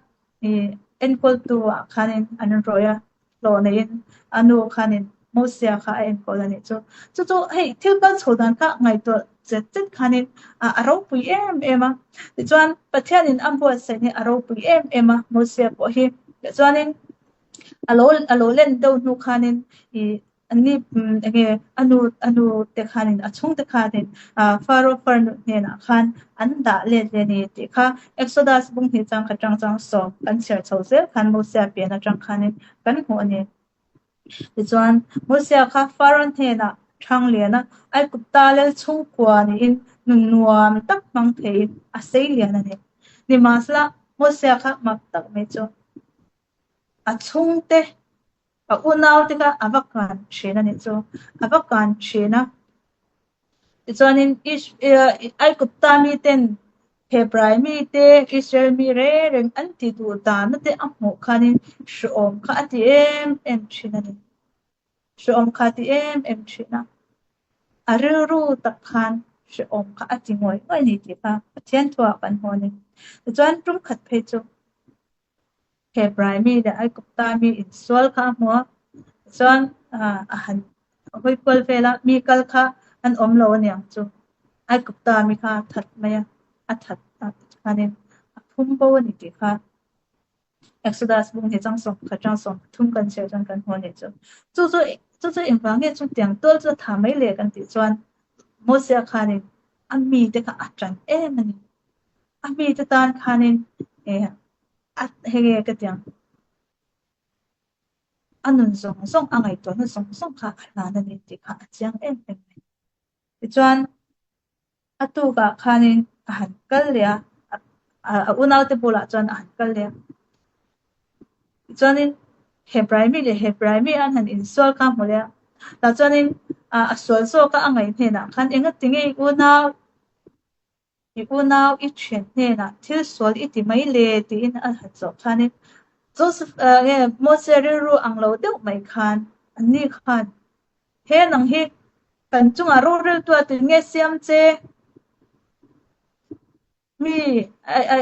enkawltu ah khanin an rawih a, hlawh neiin a nu khanin Mosia kha a enkawl a nih chu. Chu chu hei thil kal chho dan kha ngaihtuah chet chet khanin a ropui em em a. Tichuan Pathianin a buatsaih hi a ropui em em a, Mosia pawh hi. Tichuanin a lo a lo len deuh hnu khanin ih anni eng nge a nu a nu te khanin a chhungte khanin Pharaoh farnu hnenah khan an dah let ve a ni tih kha Exodus bung hnih chang khat atang chang sawm kan chhiar chho zel khan Mosia pian atang khanin kan hmu a ni. Tichuan, Mosia kha Pharaoh hnenah ṭhang lian a, Aigupta lal chhungkua niin nun nuam tak hmang theiin a sei lian a ni. Nimahsela, Mosia kha mak tak mai chu a chhungte, a unaute kha a va kan ṭhin a nih chu, a va kan ṭhin a. Tichuanin Aigupta miten Hebrai mite, Israel mi reng reng an ti duh dahna te a hmuh khanin hrehawm kha a ti em em thin a ni. Hrehawm kha a ti em em thin a. A rilru tak khan hrehawm kha a ti ngawih ngawih a ni tih kha Pathian thuah kan hmu a ni. Tichuan tum khat phei chu Hebrai mi leh Aigupta mi insual kha a hmu a, tichuan a han hawi kual vel a, mi kal kha an awm lo aniang chu Aigupta mi kha a that mai a, a that a tikhanin a phum bo a ni tih kha Exodus bung hi chang 11 chang 13 kan chhiar chuan kan hmu a nih chu. Chu chu chu chu engvang nge chutiang tual chu a tha mai le kan tih chuan Mosia khanin a mite kha a tan em a ni. A mite tan khanin a hei nge ka tiang a nun zawng zawng a ngaihtuahna zawng zawng kha a hlan a ni tih kha a chiang em em mai. Tichuan a tukah khanin a han kal leh a, a unaute bulah chuan a han kal leh a. Tichuanin Hebrai mi leh Hebrai mi an han insual kha a hmu leh a. Tah chuanin a sual zawka a ngaih hnenah khan engatinge i unau I unau i thian hnenah thil sual i ti mai le tiin a han zawh khanin Joseph nge Mose rilru ang lo deuh mai khan anni khan he nang hi kan chungah roreltu a tih nge siam che mi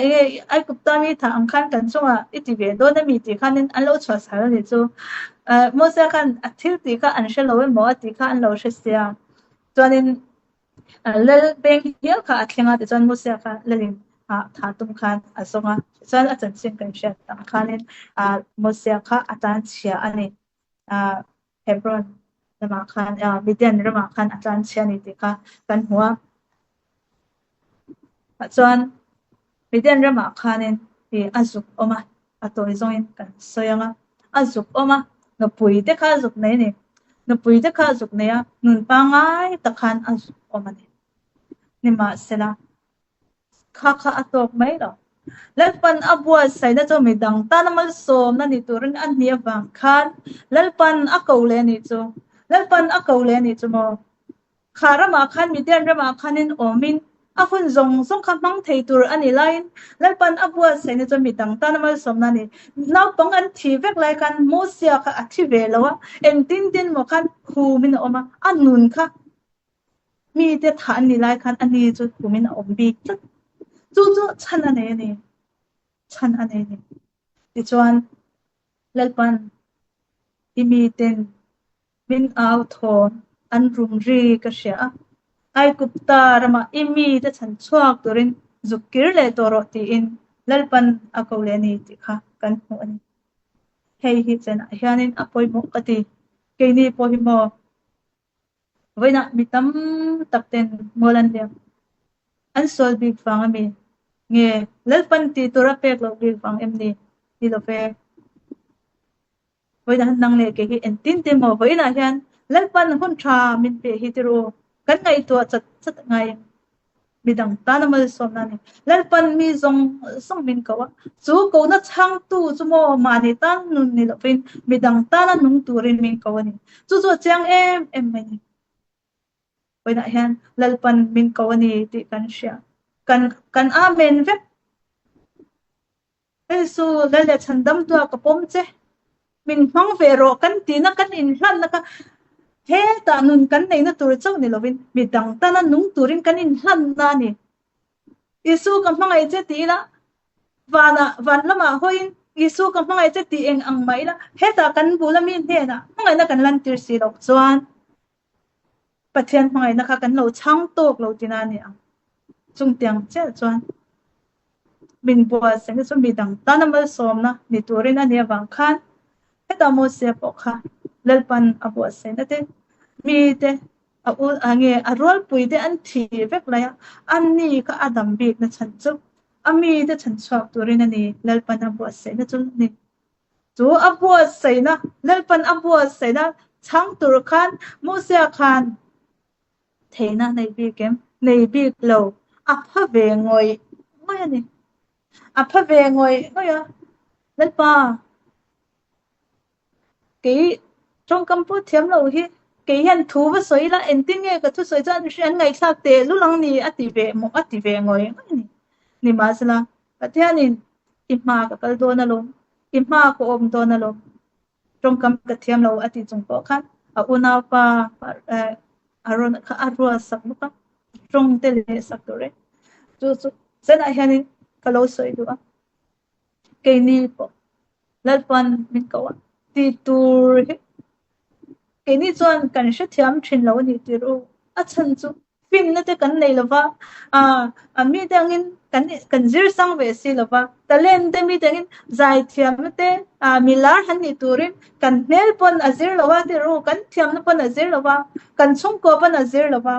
nge Aigupta mi thah ang khan kan chungah i ti ve dawn a mi tih khanin an lo chhuah sal a nih chu. Mose khan a thil tih kha an hre lo emaw a tih kha an lo hre sia chuanin Lal beng hial kha a thleng a, tichuan Mosia kha lalin thah tum khan a zawng a, tichuan a chanchin kan hriat ang khanin Mosia kha a tan chhia a ni. Hebron ramah khan, Midian ramah khan a tan chhia a ni tih kha kan hmu a. Chuan Midian ramah khanin a zuk awm a, a tawi zawngin kan sawi ang a, a zuk awm a, nupui te kha a zuk nei a ni. Nupui te kha a zuk nei a, nun pangngai tak khan a zuk awm a ni. Nimahsela, kha kha a tawk mai lo. Lalpan a buatsaihna chu midang tana malsawmna ni turin a hnih avang khan Lalpan a ko leh a nih chu. Lalpan a ko leh a nih chu maw? Kha ramah khan Midian ramah khanin awmin a hun zawng zawng kha hmang thei tur a ni laiin Lalpan a buatsaihna chu mi dang tana malsawmna a ni. Naupang an thi vek lai khan Mosia kha a thi ve lo a, engtin tin maw khan khumin a awm a, a nun kha mite thah an nih lai khan a ni chu khumin a awm bik tlat. Chu chu chhan a nei a ni, chhan a nei a ni. Tichuan Lalpan i miten Min au thawn, an rum ri ka hria a. Aigupta ramah i mite chhan chhuak turin zuk kir leh tawh rawh tiin Lalpan a ko leh a ni tih kha kan hmuh a ni. Hei hi chenah hianin a pawimawh ka ti. Keini pawh hi maw vawiinah mi tam tak ten mual an liam. An sual bik vang a mi? Nge Lalpan tih tur a pek loh bik vang em ni? Ni lo ve. Vawiinah nang leh kei hi engtin te maw vawiinah hian Lalpan hun tha min pe hi ti ru, kan ngaihtuah chat chat ngai. Midang tana malsawmna a ni. Lalpan mi zawng zawng min ko a, chu kona chhangtu chu maw mahni tan nun ni lovin midang tana nung turin min ko a ni. Chu chu a chiang em em mai a ni. Vawiinah hian Lalpan min ko a ni tih kan hria. Kan kan Amen vek. Hei chu Lal leh Chhandamtua ka pawm che. Min hmang ve rawh kan tihna kan inhlanna kha hetah nun kan neihna tur chauh ni lovin midang tana nung turin kan inhlanna a ni. Isu ka hmangaih che ti ila vanah van lamah hawiin Isu ka hmangaih che tih eng ang mah ila hetah kan bula mi hnenah hmangaihna kan lantir si loh chuan Pathian hmangaihna kha kan lo chhang tawk lo tina a ni ang. Chungtiang chiah chuan min buatsaihna chu midang tana malsawmna ni turin a nih avang khan hetah Mosia pawh kha Lalpan a buatsaihna te, mite a u a nge a rualpui te an thi vek lai a, ani kha a dam bikna chhan chu a mite chhan chhuak turin a ni Lalpan a buatsaihna chu a ni. Chu a buatsaihna, Lalpan a buatsaihna chhang tur khan Mosia khan theihna nei bik em? Nei bik lo. A pha ve ngawih ngawih a ni. A pha ve ngawih ngawih a. Lalpa, kei tawngkam pawh thiam lo hi, kei hian thu va sawi ila, engtin nge ka thusawi chuan an ngaihthlak teh lul ang ni a ti ve maw a ti ve ngawih ngawih a ni. Nimahsela, Pathianin i hma ka kal dawn alawm, i hma ka awm dawn alawm, tawngkam ka thiam lo a tih chung pawh khan a unaupa Aaron kha a rual sak bawk a, tawng te leh sak tur e. Chu chu zanah hianin ka lo sawi duh a, keini pawh Lalpan min ko a tih tur hi keini chuan kan hrethiam thin lo a nih tir u. A chhan chu finna te kan nei lova, ah mite angin kan kan zir sang ve si lova, talent te mite angin zaithiamna te ah milar han nih turin kan hmel pawn a zir lo a tir u, kan thiamna pawn a zir lo va, kan chhungkua pawn a zir lo va.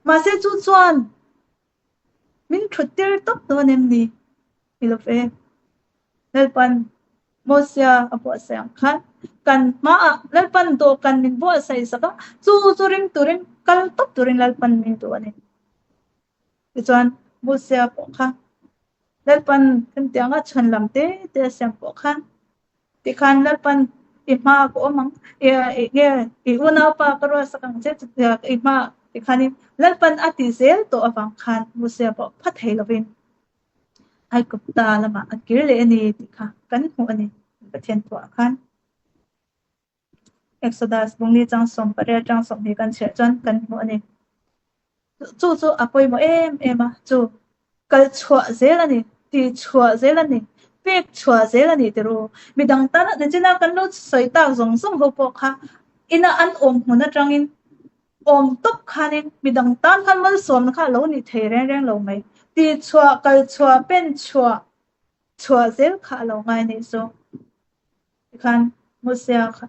Mahse chu chuan Min thut tir tawp dawn em ni? Ni lo ve. Lalpan Mosia a buatsaih ang khan kan hmaah Lalpan dawhkan min buatsaih sak a, chu chu ring turin kal tawp turin Lalpan min duh a ni. Tichuan Mosia pawh kha Lalpan hetianga chhan lam te te a siam pawh khan Tikhan Lalpan i hma ka awm ang, nge i unaupa ka ruatsak ang che i hma tikhanin Lalpan a ti zel tawh avang khan Mosia pawh pha thei lovin Aigupta lamah a kir leh a ni tih kha kan hmuh a ni Pathian thuah khan. Exodus bungli chang 18 atang 20 kan chhiah chuan kan hmuh a ni. Chu chu a pawimawh em em a, chu kal chhuah zel a ni, tih chhuah zel a ni, pek chhuah zel a ni ti ru. Midang tana nichina kan lo sawi tak zawng zawng ho pawh kha ina an awm hmun atangin awm tawp khanin midang tan khan malsawmna kha a lo ni thei reng reng lo mai. Tih chhuah, kal chhuah, pen chhuah, chhuah zel kha a lo ngai anih chu. Tikhan Mosia kha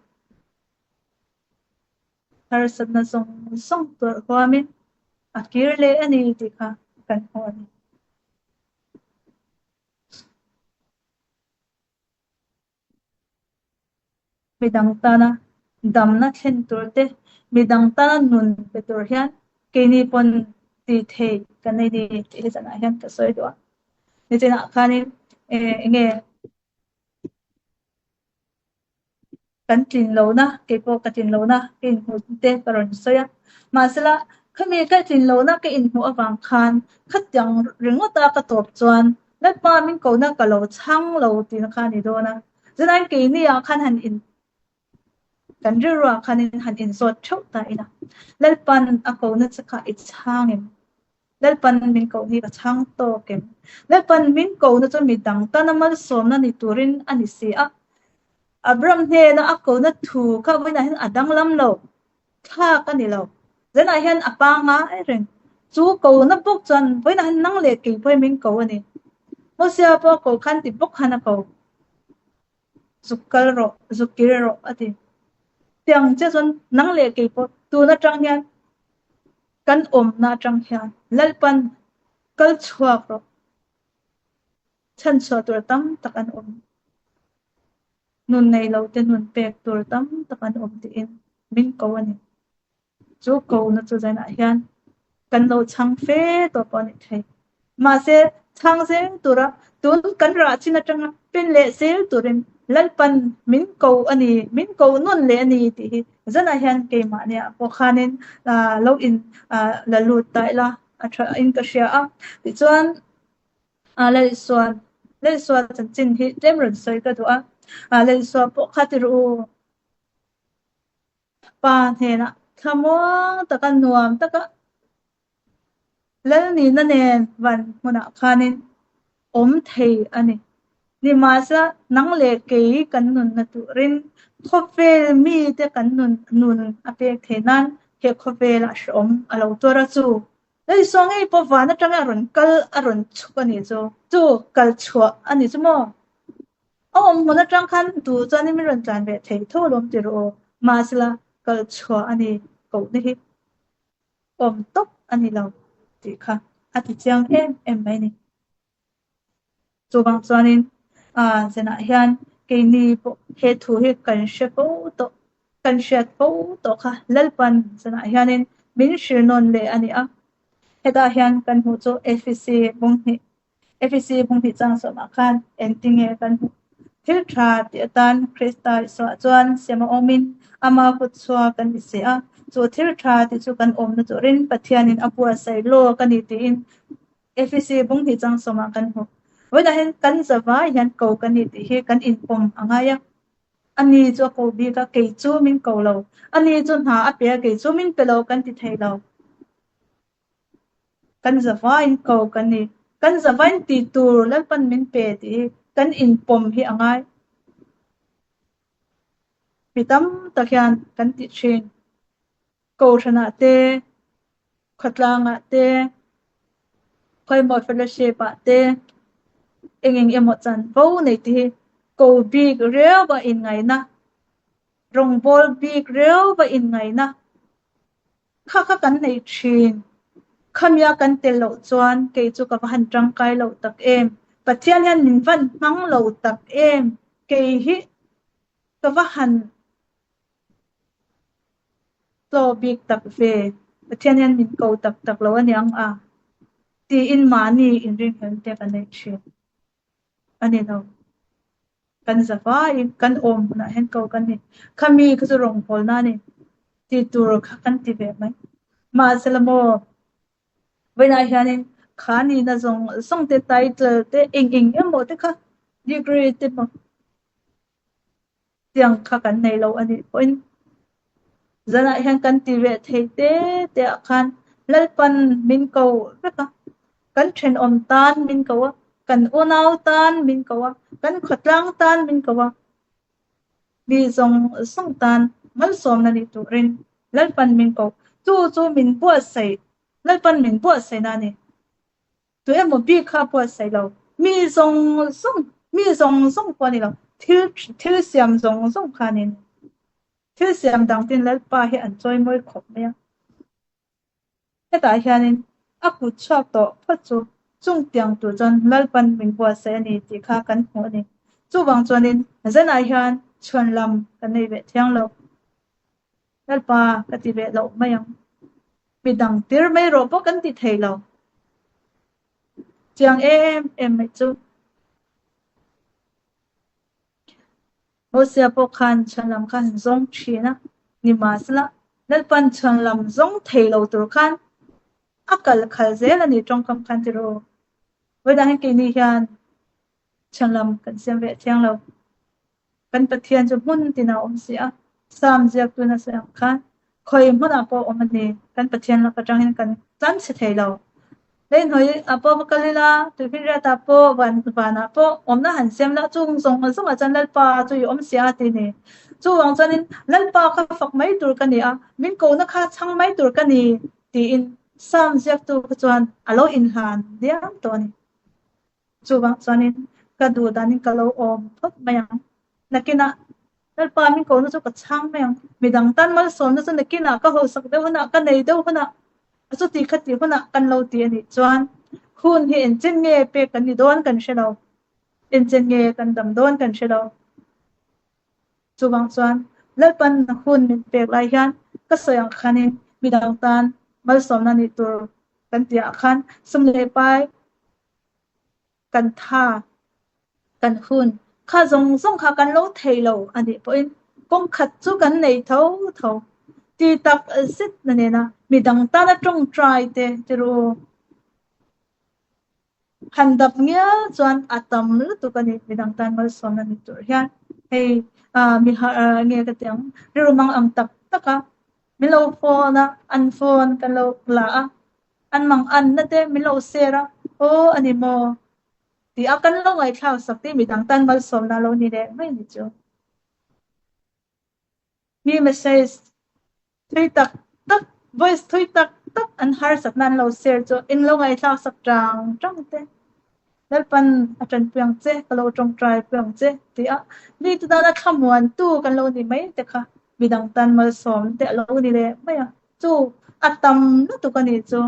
harsatna zawng zawng tuarh huamin a kir leh a ni tih kha kan hmu a ni. Midang tana damna thlen tur te, midang tana nun pe tur hian keini pawn tih thei kan nei ni tih hi zanah hian ka sawi duh a. Nichinah khanin eng nge Kan tlin lohna, kei pawh ka tlin lohna ka inhmuh te ka rawn sawi a. Mahsela, khami ka tlin lohna ka inhmuh avang khan khatiang ringawta ka tawp chuan Lalpa min kohna ka lo chhang lo tihna kha a ni dawn a. Zanain keini ah khan han in kan rilruah khanin han inzawt theuh ta ila. Lalpa'n a kohna che kha i chhang em? Lalpan min koh hi ka chhang tawk em? Lalpan min kohna chu midang tana malsawmna ni turin a ni si a. Abram hnena a kohna thu kha vawiinah hian a danglam lo, thlak a ni lo. Zanah hian a pangngai reng. Chu kohna bawk chuan vawiinah hian nang leh kei pawhin min ko a ni. Mosia pawh a koh khan ti bawk khan a ko. Zuk kal rawh, zuk kir rawh a ti. Tiang chiah chuan nang leh kei pawh tun atang hian Kan awmna atang hian Lalpan kal chhuak rawh. Chhanchhuah tur tam tak an awm. Nun nei lo te nun pek tur tam tak an awm tiin min ko a ni. Chu kona chu zainah hian. Kan lo chhang fe tawh pawh a ni thei. Mahse, chhang zel tura tun kan rah chin atanga pen leh zel turin Lalpan min ko a ni, min ko nawn leh a ni tih hi zanah hian keimahniah pawh khanin lo in la lut ta ila a tha in ka hria a. Tichuan, Lalisua, Lalisua chanchin hi tlem rawn sawi ka duh a. Lalisua pawh kha ti rawh u. Pa hnenah thlamuang taka nuam taka Lalnina nen van hmunah khanin awm thei a ni. Nimahsela, nang leh kei kan nunna turin khawvel mite kan nun nun a pek thei nan he khawvelah hrehawm a lo tuar a chu. Lalisua ngei pawh van atanga a rawn kal a rawn chhuk a nih chu. Chu kal chhuah a ni chu maw? A awm hmun atang khan duh chuanin min rawn tlan ve thei tho alawm ti rawh aw. Mahsela, kal chhuah a ni kohna hi awm tawp a ni lo tih kha a ti chiang em em mai a ni. Chuvang chuanin zenah hian keini pawh he thu hi kan hre fo tawh, kan hriat fo tawh kha Lalpan zenah hianin min hrilh nawn leh a ni a. Hetah hian kan hmuh chu Efesi bunghnih Efesi bunghnih chang sawmah khan engtinge kan hmuh? Thil tha tih atan Krista Isuah chuan siam a awmin ama kut chhuak kan ni si a, chu thil tha tih chu kan awmna turin Pathianin a buatsaih lawk a ni tiin Efesi bunghnih chang sawmah kan hmu. Vawiinah hian kan zavai hian ko kan ni tih hi kan inpawm a ngai a. Ani chu a ko bik a, kei chu min ko lo. Ani chu hna a pe a, kei chu min pe lo kan ti thei lo. Kan zavain ko kan ni. Kan zavain tih tur Lalpan min pe tih hi kan inpawm hi a ngai. Mi tam tak hian kan ti thin. Kohhranah te, khawtlangah te, khawimaw fellowship ah te eng eng emaw chanvo nei tih hi ko bik riau a inngaihna, rawngbawl bik riau a inngaihna Kha kha kan nei thin. Khamia kan tel loh chuan kei chu ka va han tangkai loh tak em. Pathian hian min van hmang lo tak em. Kei hi ka va han tlaw bik tak ve. Pathian hian min ko tak tak lo aniang a tiin mahni inringhel te ka nei thin a ni lo. Kan za vaiin kan awm hunah hian ko kan ni. Khami kha chu rawngbawlna a ni tih tur kha kan ti ve mai. Mahsela maw, vawiinah hianin kha nihna zawng zawng te, title te, eng eng emaw te kha degree te maw tiang kha kan nei lo a nih pawhin zanah hian kan ti ve thei te te ah khan Lalpan min ko vek a. Kan thenawm tan min ko a, kan unau tan min ko a, kan khawtlang tan min ko a, mi zawng zawng tan malsawmna nih turin Lalpan min ko. Chu chu min buatsaih, Lalpan min buatsaihna a ni. Tu emaw bik kha a buatsaih lo. Mi zawng zawng, mi zawng zawng pawh a ni lo. Thil, thil siam zawng zawng kha a ni. Thil siam dang ten Lalpa hi an chawimawi khawp mai a. Hetah hianin a kut chhuak tawh phawt chu chung tiang tur chuan Lalpan min buatsaih a ni tih kha kan hmuh a ni. Chuvang chuanin zanah hian chhuan lam kan nei ve thiang lo. Lalpa ka ti ve loh mai ang. Midang tir mai rawh pawh kan ti thei lo. Chiang em em mai chu. Hosea pawh khan chhuanlam kha han zawng thin a, nimahsela Lalpan chhuanlam zawng thei lo tur khan a kal khal zel a ni tawngkam khan ti rawh. Vawiinah hian keini hian chhuanlam kan siam ve thiang lo. Kan Pathian chu hmun tinah a awm si a, Psalm ziaktu nasa ang khan khawi hmunah pawh a awm a ni. Kan Pathian lak atang hian kan tlan chhe thei lo. Lei hnuai ah pawh va kal ila, tuifinriat ah pawh, van vanah pawh awmna han siam la, chung zawng zawngah chuan Lalpa chu i awm sia ti ni. Chuvang chuanin Lalpa kha fak mai tur ka ni a, min kohna kha chhang mai tur ka ni tiin Psalm ziaktu kha chuan a lo inhlan diam tawh a ni. Chuvang chuanin ka duh danin ka lo awm phawt mai ang. Nakinah Lalpa min kohna chu ka chhang mai ang. Midang tan malsawmna chu nakinah ka hausak deuh hunah, ka nei deuh hunah, a chuti kha tih hunah kan lo ti a nih chuan hun hi engchen nge pek kan ni dawn kan hre lo. Engchen nge kan dam dawn kan hre lo. Chuvang chuan Lalpan hun min pek lai hian ka sawi ang khanin midang tan malsawmna nih tur. kan tihah khan sum leh pai kan tha, kan hun kha zawng zawng kha kan lo thei lo a nih pawhin kawng khat chu kan nei tho tho ti tak zet na nena midang tana tawngtai te ti ru. Han dap ngial chuan a tam lutuk a ni, midang tan malsawmna ni tur hian hei mi nge ka ti ang rilru mang ang tak tak a, min lo phone a, an phone kan lo la a, an mang anna te min lo share a, aw a ni maw tih a kan lo ngaihthlak sak te midang tan malsawmna lo ni leh mai ni chu. Mi message thui tak tak, voice thui tak tak an harsatna an lo share chu in lo ngaihthlak sak tang tang te. Lalpan a tanpui ang che, ka lo tawngtai pui ang che ti a, mi te tana thlamuantu kan lo ni mai te kha midang tan malsawm te a lo ni leh mai a, chu a tam lutuk a nih chu.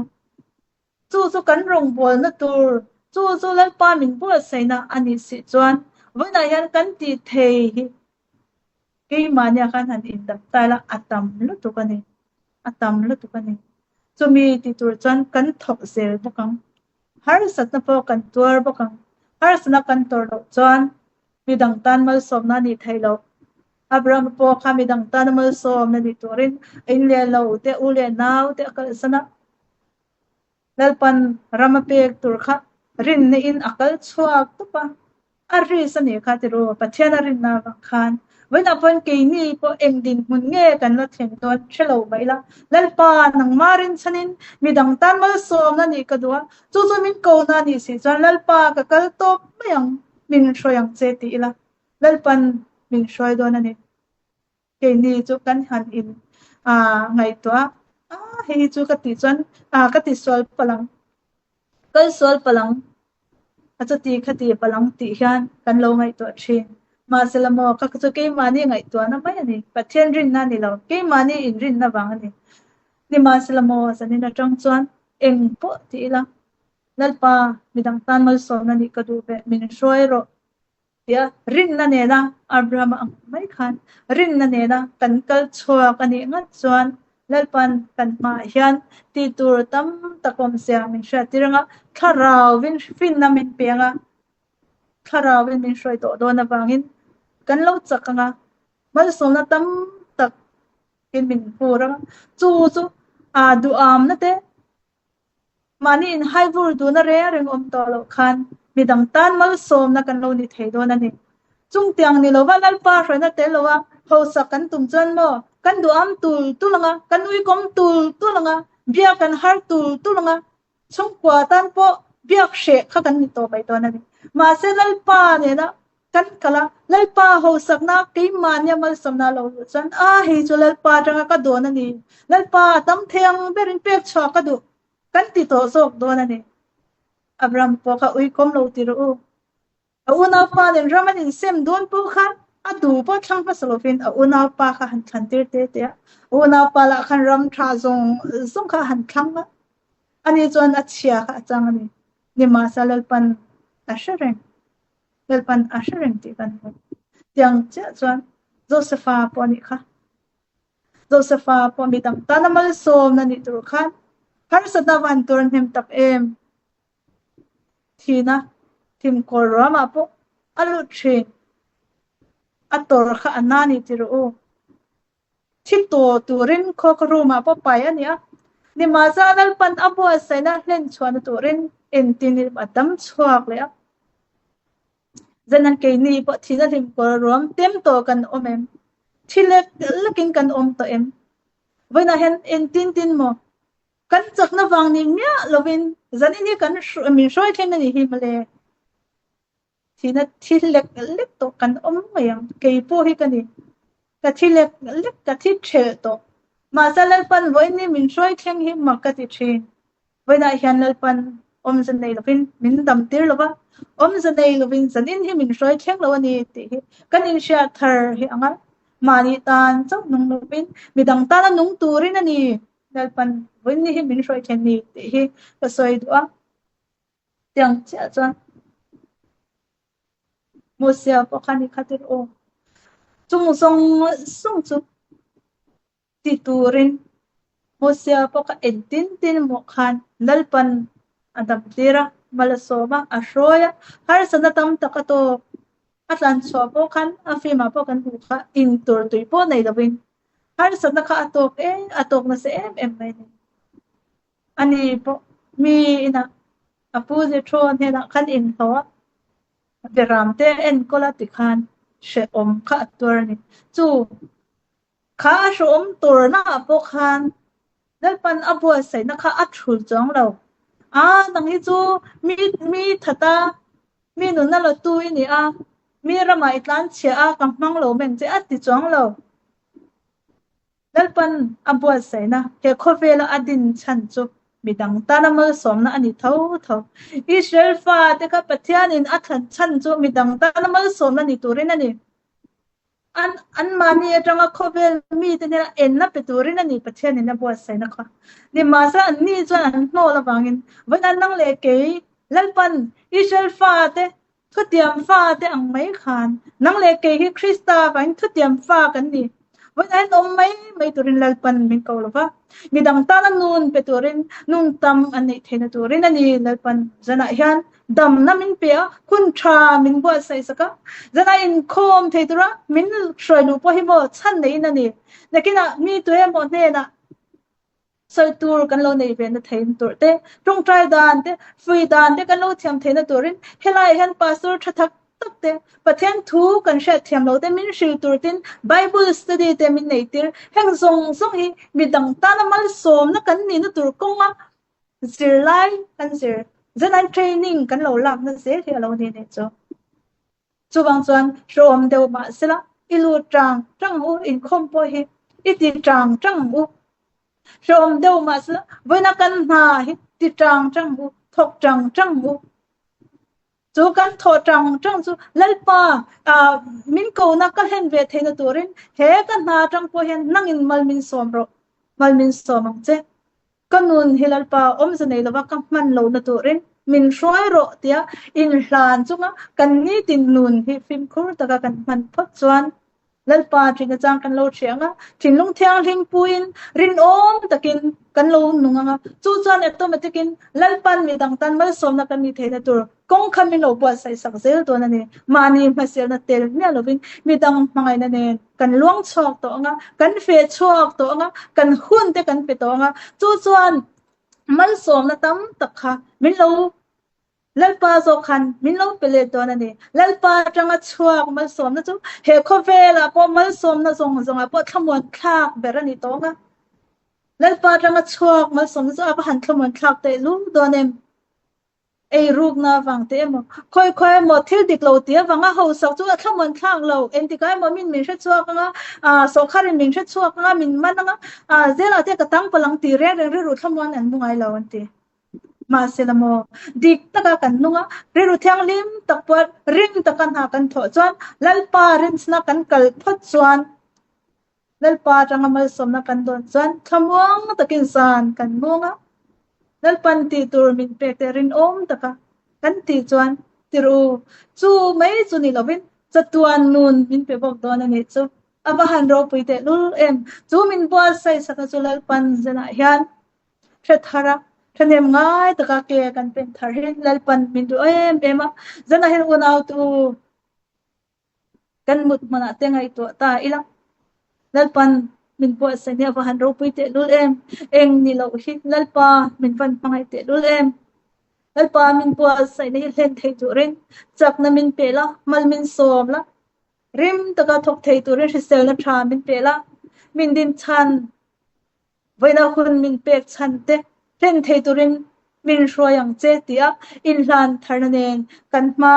Chu chu kan rawngbawlna tur, chu chu Lalpa min buatsaihna a nih si chuan vawiinah hian kan tih thei hi keimahnia khan han indap ta ila a tam lutuk a ni, a tam lutuk a ni. Chumi ti tur chuan kan thawk zel bawk ang, harsatna pawh kan tuar bawk ang, harsatna kan tawrh loh chuan midang tan malsawmna a nih theih loh. Abraham pawh kha midang tana malsawmna ni turin a in leh lo te, u leh nau te a kalsan a. Lalpan ram a pek tur kha rinna in a kal chhuak tup a, a risk a nih kha ti ru, Pathian a rinna avang khan. Vawiinah pawhin keini pawh eng dinhmun nge kan la thlen dawn hre lo mai ila, Lalpa nangmah rinchhanin midang tan malsawmna nih ka duh a, chu chu min kohna a nih si chuan Lalpa ka kal tawp mai ang, min hruai ang che ti ila, Lalpan min hruai dawn a ni. Keini chu kan han in ngaihtuah a, hei hi chu ka tih chuan ka ti sual palh ang, kal sual palh ang, a chuti kha ti palh ang tih hian kan lo ngaihtuah thin. Mahse la maw ka chu keimahni ngaihtuahna mai a ni, Pathian rinna a ni lo, keimahni inrinna vang a ni. Nimahse la maw zanin atang chuan eng pawh ti ila, Lalpa midang tan malsawmna nih ka duh ve, min hruai rawh. Tia rinna nena Abrahama ang mai khan rinna nena kan kal chhuak a nih ngat chuan Lalpan kan hmaah hian tih tur tam tak awmzia min hriattir anga thlarauvin finna min pe anga thlarauvin min hruai tawh dawn avangin kan lo chak anga malsawmna tam tak in min hur anga chu chu aa duhamna te Mahni inhaivur duhna reng reng awm tawh loh khan midang tan malsawmna kan lo ni thei dawn a ni. Chungtiang ni lova Lalpa hruaina tel lova hausak kan tum chuan maw kan duham tul tul anga, kan uikawm tul tul anga, biak kan har tul tul anga, chhungkua tan pawh biak hreh kha kan ni tawh mai dawn a ni. Mahse Lalpa nena Kan kal a, Lalpa hausakna keimahnia malsawmna lo luh chuan, A, hei chu Lalpa atanga ka dawn a ni, Lalpa a tam thei ang berin pek chhuah ka duh, kan ti tawh zawk dawn a ni. Abraham pawh kha uikawm lo ti rawh u. A unaupa nen ram an insem dawn pawh khan a duh pawh thlang hmasa lovin a unaupa kha han thlan tir te te a, a unaupa lah khan ram tha zawng zawng kha a han thlang a, ani chuan a chhia kha a chang a ni. Nimahsela Lalpan a hre reng. Lalpan a hre reng tih kan hmu. Tiang chiah chuan Josepha pawh a nih kha. Josepha pawh mi dang tana malsawmna nih tur khan harsatna van tur hnem tak em. Thina thimkawl ruamah pawh a lut thin. A tawr kha a na ni ti rawh u. Thi tawh turin khawk room ah pawh pai a ni a, Nimahsela Lalpan a buatsaihna hlen chhuahna turin entin a dam chhuak leh a. Zanan keini pawh thihna hlim kawr ruam tem tawh kan awm em? Thi lek lekin kan awm tawh em? Vawiinah hian entin tin maw? Kan chakna vang ni miah lovin zanin hi kan min hruai thleng a nih hi mawle. Thihna thi lek lek tawh kan awm mai ang, kei pawh hi ka ni. Ka thi lek lek, ka thi thelh tawh. Mahse Lalpan vawiin hi min hruai thleng hi mak ka ti thin. Vawiinah hian Lalpan awmze nei lovin min dam tir lo va, awmze nei lovin zanin hi min hruai thleng lo a ni tih hi kan inhriat thar hi ang a. Mahni tan chauh nung lovin midang tana nung turin a ni Lalpan vawiin hi min hruai thlen ni tih hi ka sawi duh a. Tiang chiah chuan Mosia pawh khan i khat in aw. Chung zawng zawng chu ti turin. Mosia pawh kha engtin tin maw khan Lalpan a dam tir a, mal a sawm a, a hruai a, harsatna tam tak a tawk. A tlan chhuah pawh khan a film ah pawh kan hmuh kha in tur tui pawh nei lovin harsatna kha a tawk em a tawk nasa em em mai a ni. Ani pawh mi inah a pu Jethro hnenah khan inhlawh a, Beram te a enkawl a tikhan hrehawm kha a tuar a ni. Chu kha a hrehawm turna ah pawh khan Lalpan a buatsaihna kha a thul chuang lo. A nang hi chu mi mi that a, mi nunna la tu i ni a, mi ramah i tlanchhia a, ka hmang lo meng che a ti chuang lo. Lalpan a buatsaihna he khawvela a din chhan chu midang tana malsawmna a ni tho tho. Israel fate kha Pathianin a thlan chhan chu midang tana malsawmna ni turin a ni. An anmahni atanga khawvel mite hnena enna pe turin a ni Pathianin a buatsaihna kha. Nimahsela anni chuan an hnawl avangin vawiin nang leh kei Lalpan Israel fate Thutiam fa te ang mai khan nang leh kei hi Krista vangin thutiam fa kan ni. Vawiin an awm mai mai turin Lalpan min ko lo va, midang tana nun pe turin, nun tam an neih theihna turin a ni. Lalpan zanah hian damna min pe a, hun tha min buatsaih sak a, zanah inkhawm thei tura min hruai luh pawh hi maw chhan neiin a ni. Nakinah mi tuemaw hnenah Sawi tur kan lo nei ve na theihna tur te, tawngtai dan te, fui dan te kan lo thiam theihna turin helaiah hian pastor tha tak tak te, Pathian thu kan hriat thiam lo te min hril tur tin Bible study te min nei tir. Heng zawng zawng hi midang tana malsawmna kan nihna tur kawnga zirlai kan zir zenan training kan lo lakna zel hi a lo ni anih chu. Chuvang chuan hrehawm deuh mah sela, i lut tang tang ang u, inkhawm pawh hi i ti tang tang ang u. Hrehawm deuh mah sela, vawiina kan hna hi ti tang tang ang u, thawk tang tang ang u. Chu kan thawh tang tang chu Lalpa min kona ka hlen ve theihna turin he ka hna atang pawh hian nangin mal min sawm rawh, mal min sawm ang che. Ka nun hi Lalpa awmze nei lova ka hman lohna turin min hruai rawh tia inhlan chunga kan nitin nun hi fimkhur taka kan hman phawt chuan Lalpa ṭhin achang kan lo hria ang a, thinlung thianghlim puiin rinawm takin kan lo nung ang a, chu chuan automatic in Lalpan midang tan malsawmna kan nih theihna tur kawng kha min lo buatsaih sak zel dawn a ni. Mahni hmasialna tel miah lovin midang hmangaihna nen kan luang chhuak tawh ang a, kan feh chhuak tawh ang a, kan hun te kan pe tawh ang a, chu chuan malsawmna tam tak kha min lo Lalpa zawk khan min lo pe let dawn a ni. Lalpa atanga chhuak malsawmna chu he khawvelah pawh malsawmna zawng zawngah pawh thlamuan thlak ber a ni tawh ang a. Lalpa atanga chhuak malsawmna chu a va han thlamuan thlak tehlul dawn em? Ei rukna avang te emaw, khawi khawi emaw thil dik lo tih avanga hausak chu a thlamuan thlak lo. Engtikah emaw min min hre chhuak anga, ah sawrkharin min hre chhuak anga, min man anga, ah zelah te ka tang palh ang tih reng reng rilru thlamuan an hmu ngai lo an ti. Mahse la maw, dik taka kan nung a, rilru thianghlim tak pawh ring taka hna kan thawh chuan Lalpa rinchhna kan kal phawt chuan Lalpa atanga malsawmna kan dawn chuan thlamuang takin zan kan mung a, Lalpan tih tur min pek te rinawm taka kan tih chuan tirh u, chu mai chu ni lovin chatuan nun min pe bawk dawn a nih chu. A va han ropui tehlul em! Chu min buatsaih sakna chu Lalpan zanah hian hre thar a, thahnem ngai taka ke kan pen thar hi Lalpan min duh em em a, zanah hian unautu Kan mut hmunah te ngaihtuah ta ila, Lalpan min buatsaih nia va han ropui tehlul em? Eng ni loh hi Lalpa min van hmangaih tehlul em? Lalpa min buatsaihna hi hlen thei turin chakna min pe la, mal min sawm la, rim taka thawk thei turin hriselna tha min pe la, min din chhan Vawiina hun min pek chhan te hlen thei turin min hruai ang che tia inhlan tharna nen kan hma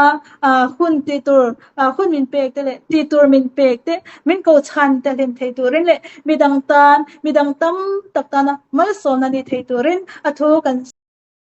hun tih tur hun min pek te leh tih tur min pek te min ko chhan te hlen thei turin leh midang tan midang tam tak tana malsawmna ni thei turin a thu kan.